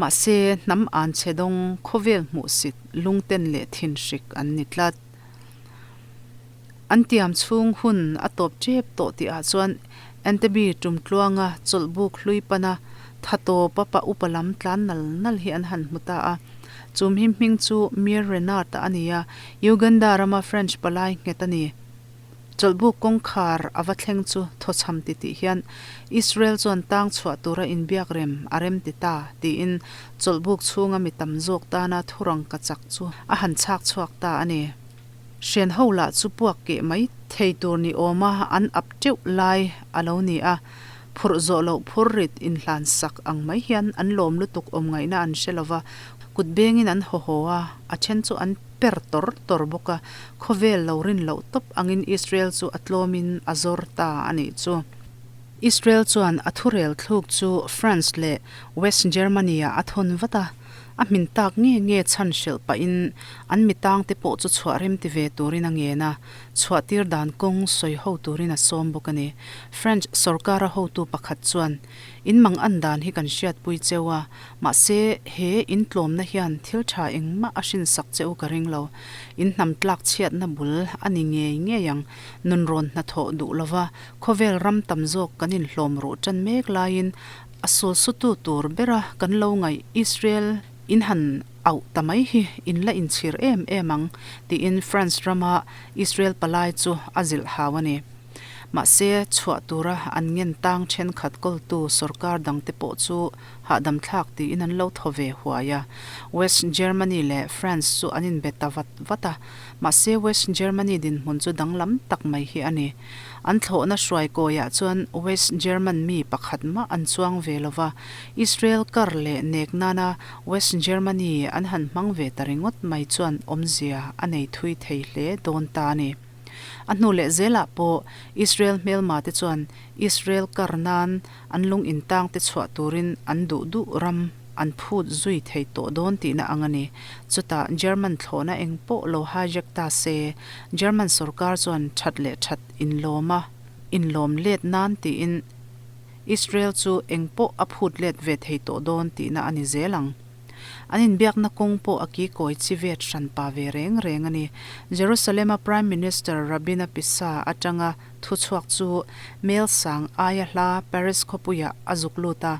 mahse hnam an chhe dawng khawvel hmuhsit lungten leh thinhrik an ni tlat. An tiam chhung hun a tawp tep tawh tihah chuan Entebbe tumtluanga chawlhbuk hlui pana tha tawpa pa upa lam tlan nal nal hi an han hmu ta a. Chum hi hming chu Mir Renard-a a ni a, Uganda rama French palai nghet a ni. Chawlhbuk kawngkhar a va thleng chu thawchham ti tih hian Israel chuan tang chhuah tura inbiak rem a rem ti ta tiin chawlhbuk chhunga mi tam zawk tana thurang ka chak chu a han chhak chhuak ta a ni. Hren ho lah chu puak keh mai thei tur ni awma an up teuh lai a lo ni a, phurh zawh loh phur rit inhlan sak ang mai hian an lawm lutuk awm ngaihna an hre lova, kut bengin an haw haw a, a then chu an per tawr tawr bawk a, khawvel lo rin loh tawp angin Israel chu a tlawmin a zawr ta a nih chu. Israel chuan a thurel thluk chu France leh West Germany-ah a thawn vat a. A hmin tak nge nge chhan hrilh pahin an mi tangte pawh chu chhuah rem ti ve turin a ngen a, chhuah tir dan kawng sawi ho turin a sawm bawk a ni. French sorkara hotu pakhat chuan, In mang an dan hi kan hriatpui cheu a, mahse he in tlawmna hian thil tha engmah a hrinsak che u ka ring lo. In hnam tlak chhiatna bul a ni ngei ngei ang. Nunrawn hnathawh duh lova khawvel ram tam zawk kan inhlawm ruh tan mek laiin A sulsutu tur bera kan lo ngaih Israel in han auh ta mai hi in la inchhir em em ang, tiin France rama Israel palai chu a zilh hau a ni. Mahse, chhuah tura an ngen tang thenkhat kawltu sorkar dangte pawh chu hahdam thlak tiin an lo thaw ve huai a. West Germany leh France chu an inbe ta vat vat a, mahse West Germany dinhmun chu danglam tak mai hi a ni. An thlawhna hruai kawiah chuan West German mi pakhat mah an chuang ve lo va, Israel kar leh nek nana West Germany an han hmang ve ta ringawt mai chuan awmzia a nei thui thei hle dawn ta a ni. A hnu leh zelah pawh Israel hmelma te chuan Israel kar nan an lung intang te chhuah turin an duh duh ram an phut zui thei tawh dawn tihna ang a ni. Chutah German thlawhna eng pawh lo hijack ta se, German sorkar chuan that leh that inlawm a inlawm let nan tiin Israel chu eng pawh a phut let ve thei tawh dawn tihna a ni zel ang. An inbiakna kawng pawh a kikawi chi vet hran pa ve reng reng a ni. Jerusalem-a Prime Minister Rabin-a pisa atanga thuchhuak chu Mel sang aia hla Paris khawpuiah a zuk lut a.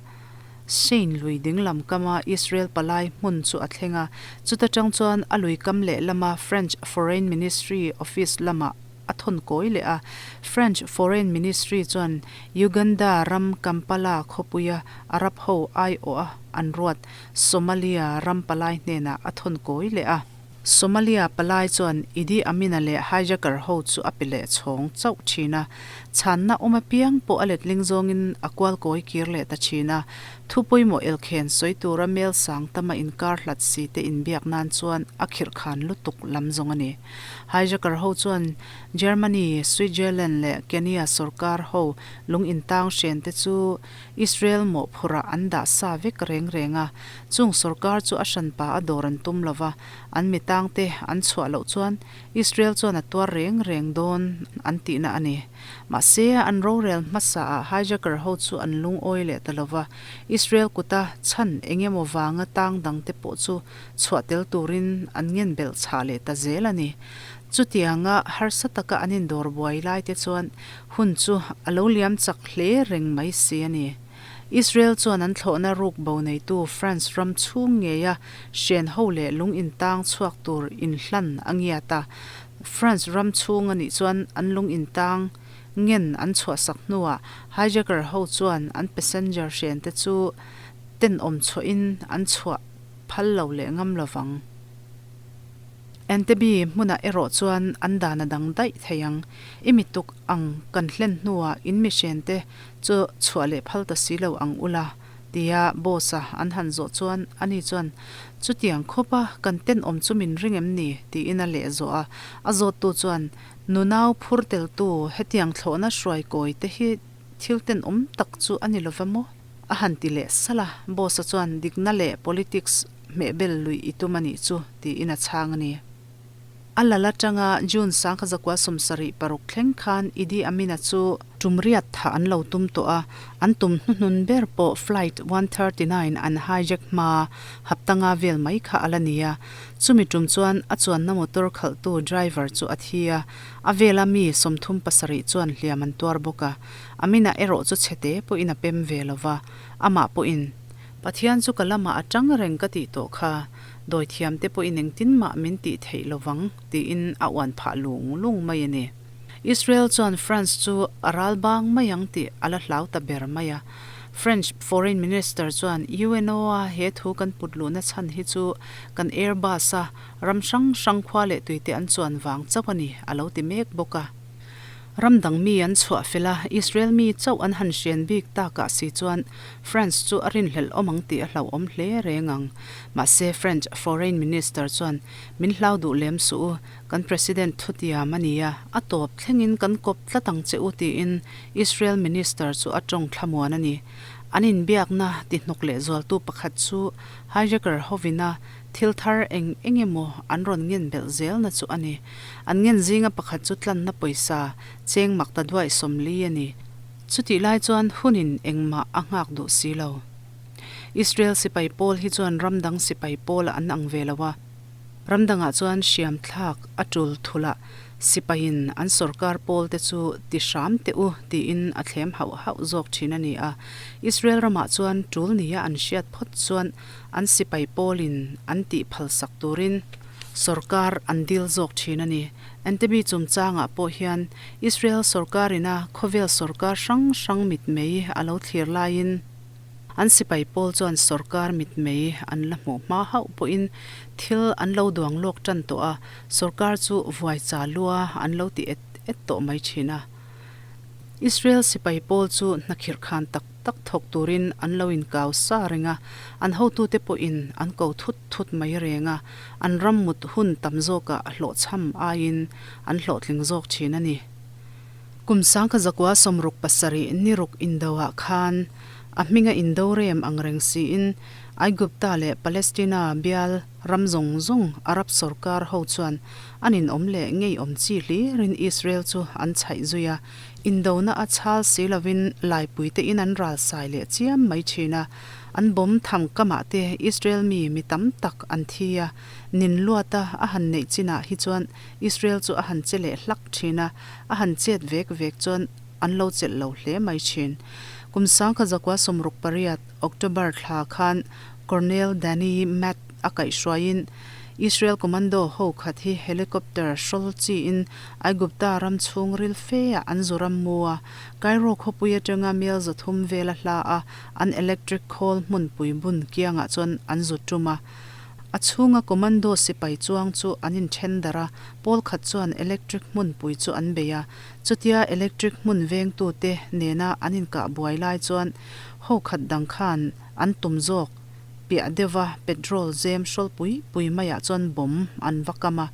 Seine lui dinglam kama Israel palai hmun chu a thleng a, chuta tang chuan a lui kam lehlama French Foreign Ministry office lamah a thawn kawi leh a. French Foreign Ministry chuan Uganda ram Kampala khawpuia Arab ho aiawha an ruat Somalia ram palai hnenah a thawn kawi leh a. Somalia palai chuan Idi Amin-a leh hijacker ho chu a pe leh chhawng chauh thin a, chhanna awm apiang pawh a letling zawngin a kual kawi kir leh ta thin a. Thu pawimawh elkhen sawi tura mel sang tama inkar hlat si te inbiak nan chuan a khirh khan lutuk lam zawng a ni. Hijacker ho chuan Germany, Switzerland leh Kenya sorkar ho lung intang hren te chu Israel mawhphurh ah an dah sa vek reng reng a, chung sorkar chu a hranpa a dawr an tum lova, an mitang te an chhuah loh chuan Israel chuan a tuar reng reng dawn an tihna a ni. Mahse, an rorel hmasa ah hijacker ho chu an lungawi leh ta lova, Israel kuta chhan eng emaw vanga tang dang te pawh chu chhuah tel turin an ngen belh chhah leh ta zel a ni. Chutianga harsa taka an indawr buai lai te chuan hun chu a lo liam chak hle reng mai si a ni. Israel chuan an thlawhna ruk bo neitu France ram chhung ngeia hren ho leh lung intang chhuak tur inhlan a ngiat a. France ram chhung a nih chuan an lung intang ngen an chhuahsak hnuah hijacker ho chuan an passenger hren te chu tenawm chhuahin an chhuah phal lo leh ngam lovang. Entebbe hmunah erawh chuan an dan a dang daih thei ang. I mituk ang kan hlen hnuah in mihrente chu chhuah leh phal ta si lo ang ula, tia boss-a an han zawh chuan ani chuan, Chutiang khawpa kan tenawm chu min ring em ni? tiin a leh zawh a. A zawttu chuan, Nunau phur teltu hetiang thlawhna hruai kawi te hi thil tenawm tak chu a ni lova maw? A han ti leh salh a, boss-a chuan dikna leh politics hmehbel luih i tum a nih chu, tiin a chhang a ni. A lal atanga June sangkha zakua 76 thleng khan Idi Amin-a chu tum riat thah an lo tum tawh a, an tum hnuhnun ber pawh Flight 139 an hijack hma haptanga vel mai kha a la ni a, chumi tum chuan a chuanna motor khalhtu driver chu a thi a, a vela mi 37 chuan hliam an tuar bawk a. Amina erawh chu chhete pawhin a pem ve lo va, amah pawhin, Pathian chu ka lamah a tang reng ka tih tawh kha, dawithiamte pawhin engtin mah min tih theih lo vang, tiin a uan phah lung lung mai a ni. Israel chuan France chu a ral bang mai ang tih a la hlau ta ber mai a. French Foreign Minister chuan UNO-a he thu kan put luhna chhan hi chu kan Airbus-a ram hrang hrang khua leh tuite an chuan vang chauh a ni, a lo ti mek bawk a. Ram dang mi an chhuah fel a, Israel mi chauh an han hrian bik takah si chuan France chu a rinhlelh awm ang tih a hlauhawm hle reng ang. Mahse French Foreign Minister chuan, Min hlau duh lem suh u, kan President thutiam a nia, a tawp thlengin kan kawp tlat ang che u tiin Israel Minister chu a tawng thlamuan a ni. An inbiakna tihnawk leh zualtu pakhat chu hijacker hovina Thil thar eng eng emaw an rawn ngen belh zelna chu a ni. An ngen zinga pakhat chu tlanna pawisa cheng mak ta duaih 40 a ni. Chutih lai chuan hunin engmah a nghak duh si lo. Israel sipai pawl hi chuan ram dang sipai pawl an ang ve lo a. Ram dangah chuan hriam thlak a tul thulh a, sipaiin an sorkar pawl te chu ti hram teh u tiin a thlem hauh hauh zawk thin a ni a. Israel ramah chuan tul nia an hriat phawt chuan an sipai pawlin an tih phalsak turin sorkar an dil zawk thin a ni. Entebbe chungchangah pawh hian Israel sorkarina khawvel sorkar hrang hrang mitmei a lo thlir laiin an sipai pawl chuan sorkar mitmei an la hmuh hma hauh pawhin thil an lo duang lawk tan tawh a, sorkar chu vuai cha lua an lo ti et et tawh mai thin a. Israel sipai pawl chu hnakhirh khan tak tak thawk turin an lo inkau sa reng a, an hotute pawhin an ko thut thut mai reng a, an ram mut hun tam zawkah a hlawhchham aiin an hlawhtling zawk thin a ni. Kum 1967 ni ruk indoah khan a hminga indo rem ang reng siin Aigupta leh Palestina bial ram zawng zawng Arab sorkar ho chuan an inawm leh ngeiawm chi hlirin Israel chu an chhaih zui a, Indona a chhal si lovin laipuite in an ral sai leh chiam mai thin a, an bawm tham kamah te Israel mi mi tam tak an thi a, nin luata a han neih chinah hi chuan Israel chu a han che leh hlak thin a, a han chet vek vek chuan an lo chelh lo hle mai thin. Kum 1968 October thla khan Colonel Danny Matt a kaihhruaiin Israel commando ho khat hi helicopter hrawl chiin Aigupta ram chhung ril feah an zu ram mu a, Cairo khawpui atanga mel 300 vela hla a an electric khawl hmunpui bun kiangah chuan an zu tum a. A chhunga commando sipai chuang chu an inthen darh a, pawl khat chuan electric hmunpui chu an bei a. Chutia electric hmun vengtute nena an inkah buai lai chuan ho khat dang khan an tum zawk piah deuhva petrol zem hrawl pui pui maiah chuan bomb an va kam a.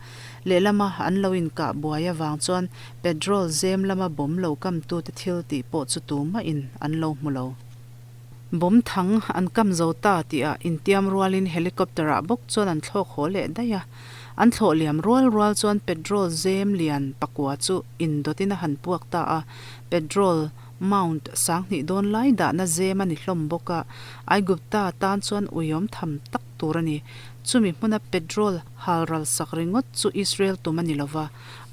Lehlama an lo inkah buai avang chuan petrol zem lama bomb lo kamtute thil tih pawh chu tumahin an lo hmu lo. Bomb thang an kam zo ta tihah intiam rualin helicopter-ah bawk chuan an thlawk haw leh daih a. An thlawh liam rual rual chuan petrol zem lian pakua chu indawtin a han puak ta a. Petrol mount sanghnih dawn lai dahna zem a ni hlawm bawk a, Aigupta tan chuan uiawm tham tak tur a ni. Chumi hmuna petrol halral sak ringawt chu Israel tum a ni lova,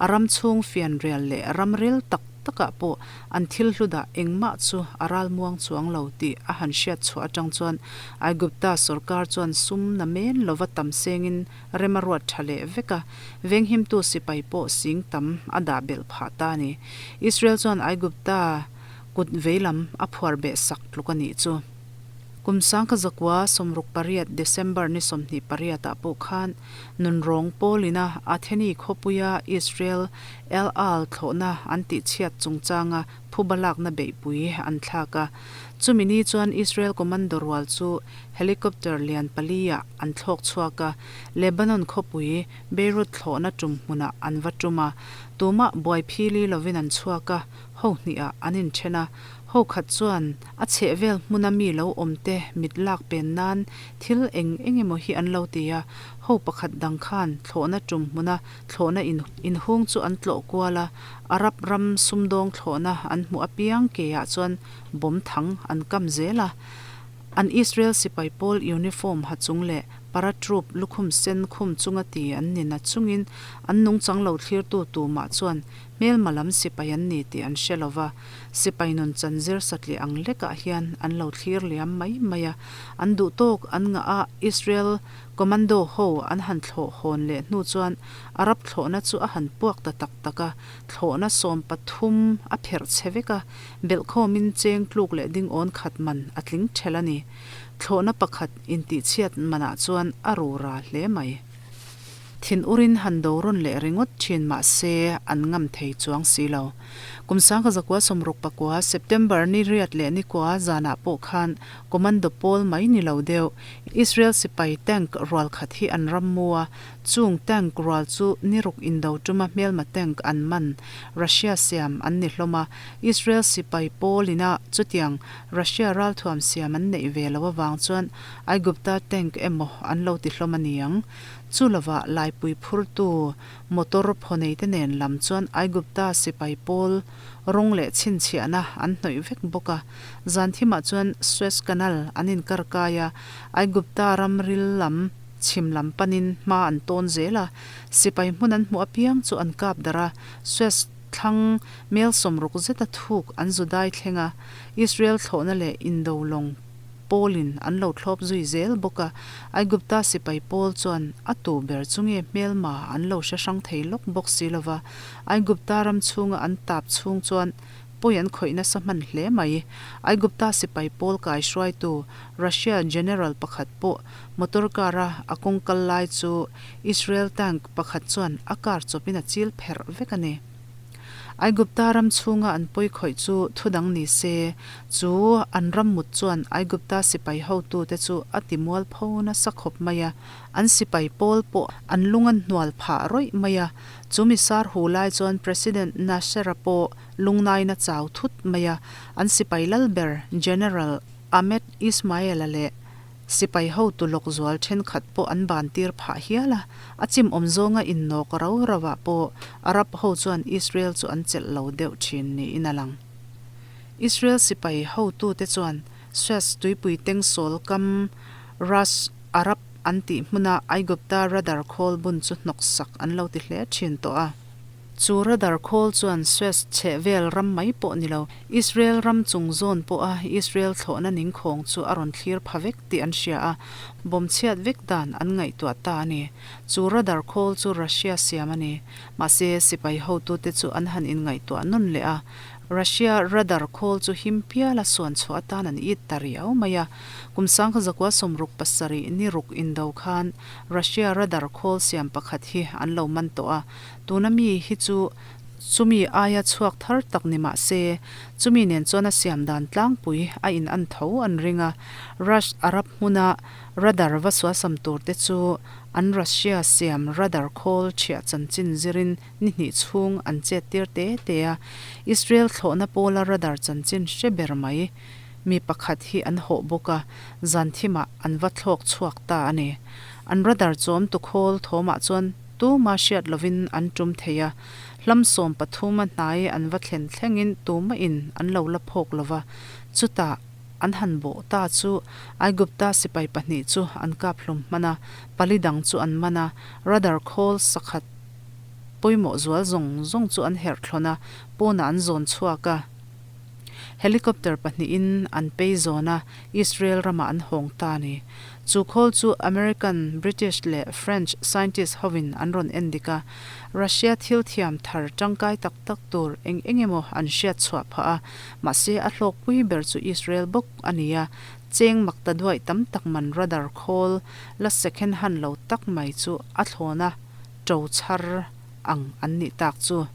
a ram chhung fianrial leh ramril tak takah pawh an thil hlu dah engmah chu a ralmuang chuang lo tih a han hriat chhuah atang chuan Aigupta sawrkar chuan sum na men lova tam sengin rem a ruat tha leh vek a, venghimtu sipai pawh sing tam a dah belh phah ta a ni. Israel chuan Aigupta kut veilam a phuar beh sak tluk a nih chu. Kum sangkha zakua 68 December ni 28 ah pawh khan Nunrawng pawlina Atheni khawpuia Israel El Al thlawhna an tihchhiat chungchanga phuba lakna beihpui an thlak a. Chumi ni chuan Israel commando rual chu helicopter lian pali-ah an thlawk chhuak a, Lebanon khawpui Beirut thlawhna tum hmunah an va tum a. Tumah buai phili lovin an chhuak a, ho hnihah an inthen a. Ho khat chuan a chhehvel hmuna mi lo awmte mit lak pen nan thil eng eng emaw hi an lo ti a, ho pakhat dang khan thlawhna tum hmuna thlawhna inhung chu an tlawh kual a, Arab ram sumdawng thlawhna an hmuh apiang keah chuan bomb thang an kam zel a. An Israel sipai pawl uniform ha chung leh paratroop lukhum sen khum chunga ti an ni na chungin an nungchang lo thlirtu tumah chuan Hmelma lam sipai an ni tih an hre lo va, sipai nun chan zir satliah ang lekah hian an lo thlir liam mai mai a. An duh tawk an ngah a, Israel commando ho an han thlawh hawn leh hnu chuan Arab thlawhna chu a han puak ta tak tak a, thlawhna 13 a pherh chhe vek a, belhkhawmin cheng tluk leh dingawn khat man a tling ṭhelh a ni. Thlawhna pakhat intihchhiat manah chuan a rura hle mai. Thin urin han do rawn leh ringawt thin mah se an ngam thei chuang si lo. Kum 1969 September ni riat leh ni kua zanah pawh khan Commando pawl mai ni lo deuh Israel sipai tank rual khat hi an ram mu a, chung tank rual chu ni ruk indo tuma hmelma tank an man Russia siam an ni hlawm a, Israel sipai pawlina chutiang Russia ralthuam siam an neih ve lo avang chuan Aigupta tank emaw an lo ti hlawm a ni ang. Chu lovah laipui phurtu motor phaw-neite nen lam chuan Aigupta sipai pawl rawng leh chhinchhiahna an hnawih vek bawk a. Zan thimah chuan Suez Canal an inkar kai a, Aigupta ramril lam chhim lam panin hma an tawn zel a. Sipai hmun an hmuh apiang chu an kap darh a, Suez thlang mel 60 zeta thuk an zu dai thleng a, Israel thlawhna leh indo lawng Paulin an lo thlawp zui zel bawk a, Aigupta sipai Paul chuan a tu ber chu nge hmelma an lo hre hrang thei lawk bawk si lova, Aigupta ram chhunga an tap chhung chuan pawi an khawih nasa hman hle mai. Aigupta sipai Paul kai hruaitu Russia General pakhat pawh motor car a a kawng kal lai chu Israel tank pakhat chuan a car chawpin a chil pherh vek a ni. Aigupta ram chhunga an pawi khawih chu thu dang ni se, chu an ram mut chuan Aigupta sipai hotute chu a ti mual pho nasa khawp mai a, an sipai pawl pawh an lung an hnual phah rawih mai a. Chu mi sar hu lai chuan President Nasser-a pawh lungnaina chau thut mai a, an sipai lal ber General Ahmed Ismail-a leh Sipai hotu lawk zual thenkhat pawh an ban tir phah hial a, a chim awm zawnga innawk rau rau ah pawh Arab ho chuan Israel chu an chelh lo deuh thin niin a lang. Israel sipai hotute chuan Suez tuipui tengsawl kam Ras Arab an tih hmuna Aigupta radar khawl bun chu hnawksak an lo ti hle thin tawh a. Chu radar khawl chuan Suez chhehvel ram mai pawh ni lo, Israel ram chung zawn pawha Israel thlawhna ningkhawng chu a rawn thlir pha vek tih an hria a, bomb chhiat vek dan an ngaihtuah ta a ni. Chu radar khawl chu Russia siam a ni. Mahse, sipai hotute chu an han inngaihtuah nawn leh a. Russia radar khawl chu him piala suan chhuah atan an it ta riau mai a. Kum 1967 ni ruk indo khan Russia radar khawl siam pakhat hi an lo man tawh a, tuna mi hi chu chumi aia chhuak thar tak ni mah se, chumi nen chuan a siam dan tlangpui a in an tho an ring a. Rush Arab hmuna radar va suasam tur te chu an Russia siam radar khawl chhiah chanchin zirin ni hnih chhung an chet tir te te a, Israel thlawhna pawla radar chanchin hre ber mai mi pakhat hi an hawh bawk a, zan thimah an va thlawk chhuak ta a ni. An radar chawm tu khawl thawmah chuan tuma hriat lovin an tum thei a, hlam 13 a hnai an va thlen thlengin tumahin an lo la phawk lova, chutah an han bawh ta chu Aigupta sipai pahnih chu an kap hlum hman a, pali dang chu an man a, radar khawl sakhat pawimawh zual zawng zawng chu an herh thlawn a, pawnah an zawn chhuak a. Helicopter pahnihin an pei zawn a, Israel ramah an hawng ta a ni. Chu khawl chu American, British leh French scientist hovin an rawn en dik a, Russia thil thiam thar tangkai tak tak tur eng eng emaw an hriat chhuah phah a, mahse a hlawkpui ber chu Israel bawk a ni a, cheng makta duaih tam tak man radar khawl la second hand lo tak mai chu a thlawn a. to chhar ang an nih tak chu.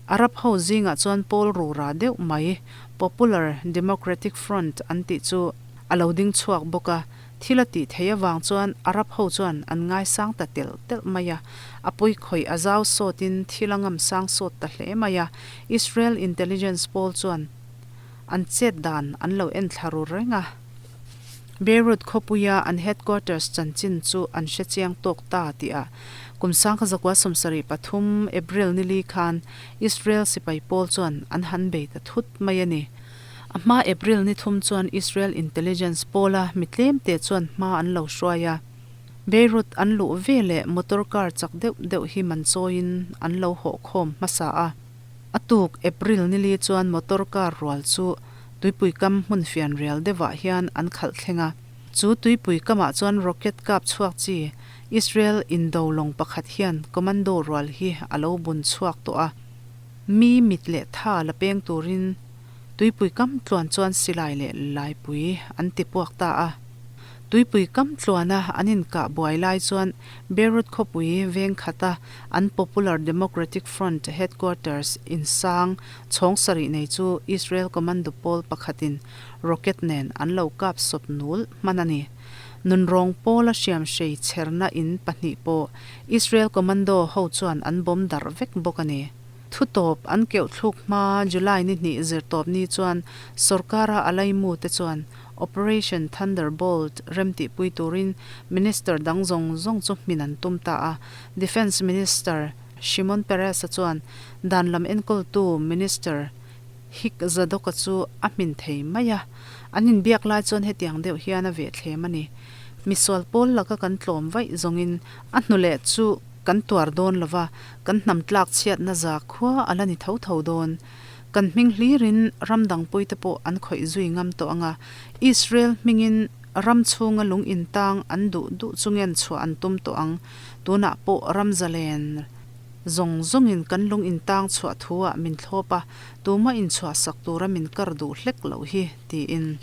Arab ho zingah chuan pawl rura deuh mai Popular Democratic Front an tih chu a lo ding chhuak bawk a, thil a tih theih avang chuan Arab ho chuan an ngaisang ta telh telh mai a, a pawi khawih a zau sawtin thil a ngam sang sawt ta hle mai a, Israel intelligence pawl chuan an chet dan an lo en thla ru reng a. Beirut khawpuia an headquarters chanchin chu an hre chiang tawk ta tih a kum 1973 April ni li khan Israel sipai pawl chuan an han bei ta thut mai a ni. A hma April ni thum chuan Israel intelligence pawla mi tlemte chuan hma an lo hruai a. Beirut an luh ve leh motor car chak deuh deuh hi man chawiin an lo hawh khawm hmasa a. A tuk April ni li chuan motor car rual chu Tuipui kam hmun fian rial deuhah hian an khalh thleng a. Chu tuipui kamah chuan rocket kap chhuak chi Israel indo lawng pakhat hian commando rual hi a lo bun chhuak tawh a. Mi mit leh tha la peng turin tuipui kam tluan chuan silai leh laipui an ti puak ta a. Tuipui kam tluana an inkah buai lai chuan Beirut khawpui veng khata an Popular Democratic Front headquarters insang Chhawng sarih nei chu Israel commando pawl pakhatin rocket nen an lo kap sawp nul hman a ni. Nunrawng pawla hriam hrei chherna in pahnih pawh Israel commando ho chuan an bawm darh vek bawk a ni. Thutawp an keuh thluk hma July ni hnih zirtawp ni chuan sorkara a laimu te chuan Operation Thunderbolt remtihpui turin minister dang zawng zawng chu hmin an tum ta a. Defence Minister Shimon Peres-a chuan dan lam enkawltu Minister Hik Zadok-a chu a hmin thei mai a. An inbiak lai chuan hetiang deuh hian a veh thlem a ni. Misual pawl laka kan tlawm vaih zawngin a hnu leh chu kan tuar dawn lo va, kan hnam tlak chhiatna za khua a la ni tho tho dawn. Kan hming hlirin ram dangpuite pawh an khawih zui ngam tawh ang a, Israel hmingin ram chhunga lung intang an duh duh chu ngen chhuah an tum tawh ang. Tunah pawh ram zalen zawng zawngin kan lung intang chhuah thu ah min thlawp a, tumah inchhuahsak tura min kar duh hlek loh hi, tiin.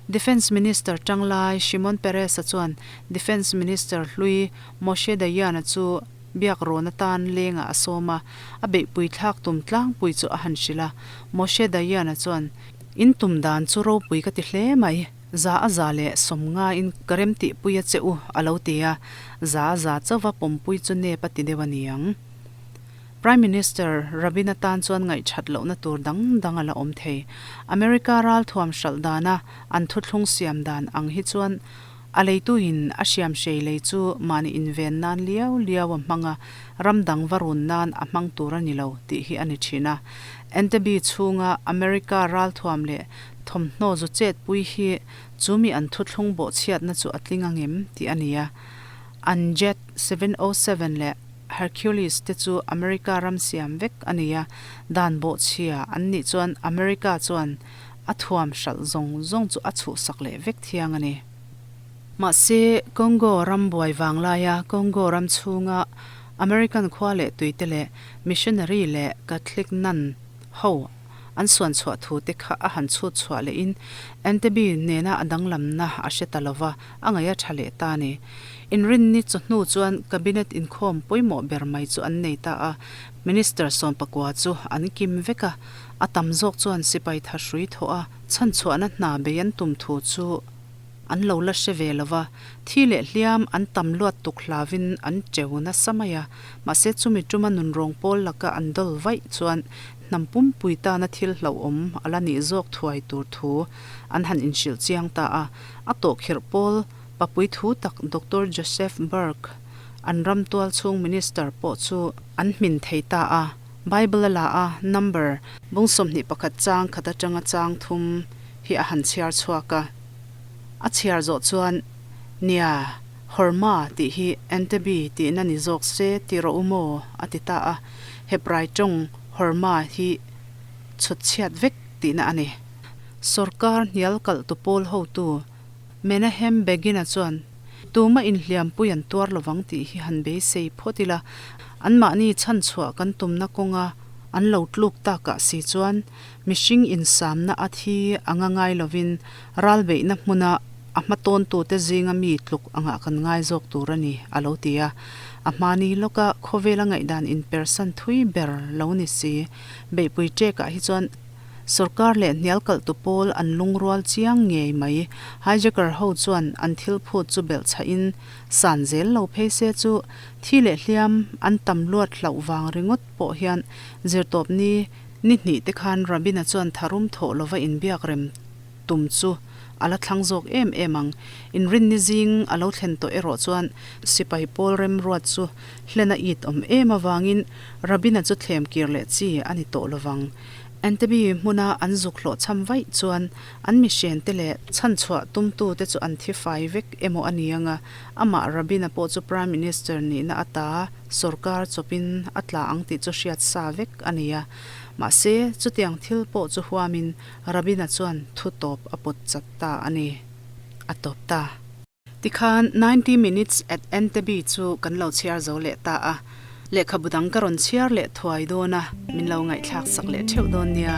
Defence Minister tanglai Shimon Peres-a chuan Defence Minister hlui Moshe Dayan-a chu biak rawn atan lengah a sawm a, a beihpui thlak tum tlangpui chu a han hrilh a. Moshe Dayan-a chuan, In tum dan chu ropui ka ti hle mai. Za a za leh sawmngain ka rem tihpui a che u, a lo ti a, za a za chauva pawmpui chu nep a ti deuh a ni ang. Prime Minister Rabin atan chuan ngaihthat lohna tur dang dang a la awm thei. America ralthuam hralh dana an thuthlung siam dan ang hi chuan a leituin a hriamhrei lei chu mahni inven nan liau liau a hmang a, ram dang va run nan a hmang tur a ni lo tih hi a ni thin a. Entebbe chhunga America ralthuam leh Thawmhnaw zu chetpui hi chu mi an thuthlung bawhchhiatna chu a tling angem tih a ni a. An Jet 707 leh Hercules te chu America ram siam vek a ni a, dan bawhchhia an nih chuan America chuan a thuam hralh zawng zawng chu a chhuhsak leh vek thiang a ni. Mahse, Congo ram buai vang laia Congo ram chhunga American khua leh tuite leh missionary leh Catholic nun ho. an suan chhuah thu te kha a han chhut chhuah lehin Entebbe nena a danglamna a hre ta lova, a ngaih a tha leh ta a ni. Inrinni chawhnu chuan Cabinet inkhawm pawimawh ber mai chu an nei ta a, Minister sawmpakua chu an kim vek a, a tam zawk chuan sipai thahrui thawh a chhanchhuahna hna bei an tum thu chu an lo la hre ve lo va, thi leh hliam an tam luat tuk hlavin an teu nasa mai a, mahse chumi tuma nunrawng pawl laka an dawl vaih chuan hnam pumpui tana thil hlauhawm a la nih zawk thuai tur thu an han inhrilh chiang ta a. A tawhkhirh pawl papui thu tak Doctor Joseph Burke an ram tual chhung Minister pawh chu an hmin thei ta a. Bible a la a, number bung 21 chang khat atanga chang thum hi a han chhiar chhuak a. A chhiar zawh chuan, Nia, Horma tih hi Entebbe tihna ni zawk se ti rawh u maw? a ti ta a. Hebrai tawng Horma hi chhut chhiat vek tihna a ni. Sorkar hnial kalh tu pawl hotu Menahem Begin-a chuan, Tuma inhliampui an tuar lovang tih hi han beisei phawt ila, anmahni chhanchhuah kan tumna kawnga an lo tluk takah si chuan mihring insamna a thi anga ngai lovin ralbeihna hmuna a hmatawntute zinga mi tluk angah kan ngai zawk tur a ni, a lo ti a. A hmani lawka khawvela ngaihdan inpersan thui ber lo ni si, beihpui ṭekah hi chuan Sorkar leh hnial kalhtu pawl an lungrual chiang ngei mai. Hijacker ho chuan an thil phut chu belh chhahin san zel lo phei se chu thi leh hliam an tam luat hlauh vang ringawt pawh hian zirtawp ni ni hnih te khan Rabina chuan tharum thawh lova inbiak rem tum chu a la thlang zawk em em ang. Inrinni zing a lo thlen tawh erawh chuan sipai pawl remruat chu hlen a it awm em avangin Rabina chu thlem kir leh chi a ni tawh lovang. Entebbe hmuna an zuk hlawh chham vaih chuan an mihrente leh chhanchhuah tumtute chu an thi fai vek emaw a ni ang a, amah Rabina pawh chu Prime Minister nihna ata sorkar chawpin a tla ang tih chu hriat sa vek a ni a. Mahse, chutiang thil pawh chu huamin Rabina chuan thu tawp a pawt chat ta a ni. A tawp ta. Tikhan 90 Minutes at Entebbe chu kan lo chhiar zo leh ta a, lehkhabu dang ka rawn chhiar leh thuai dawn a, min lo ngaihthlak sak leh theuh dawn nia.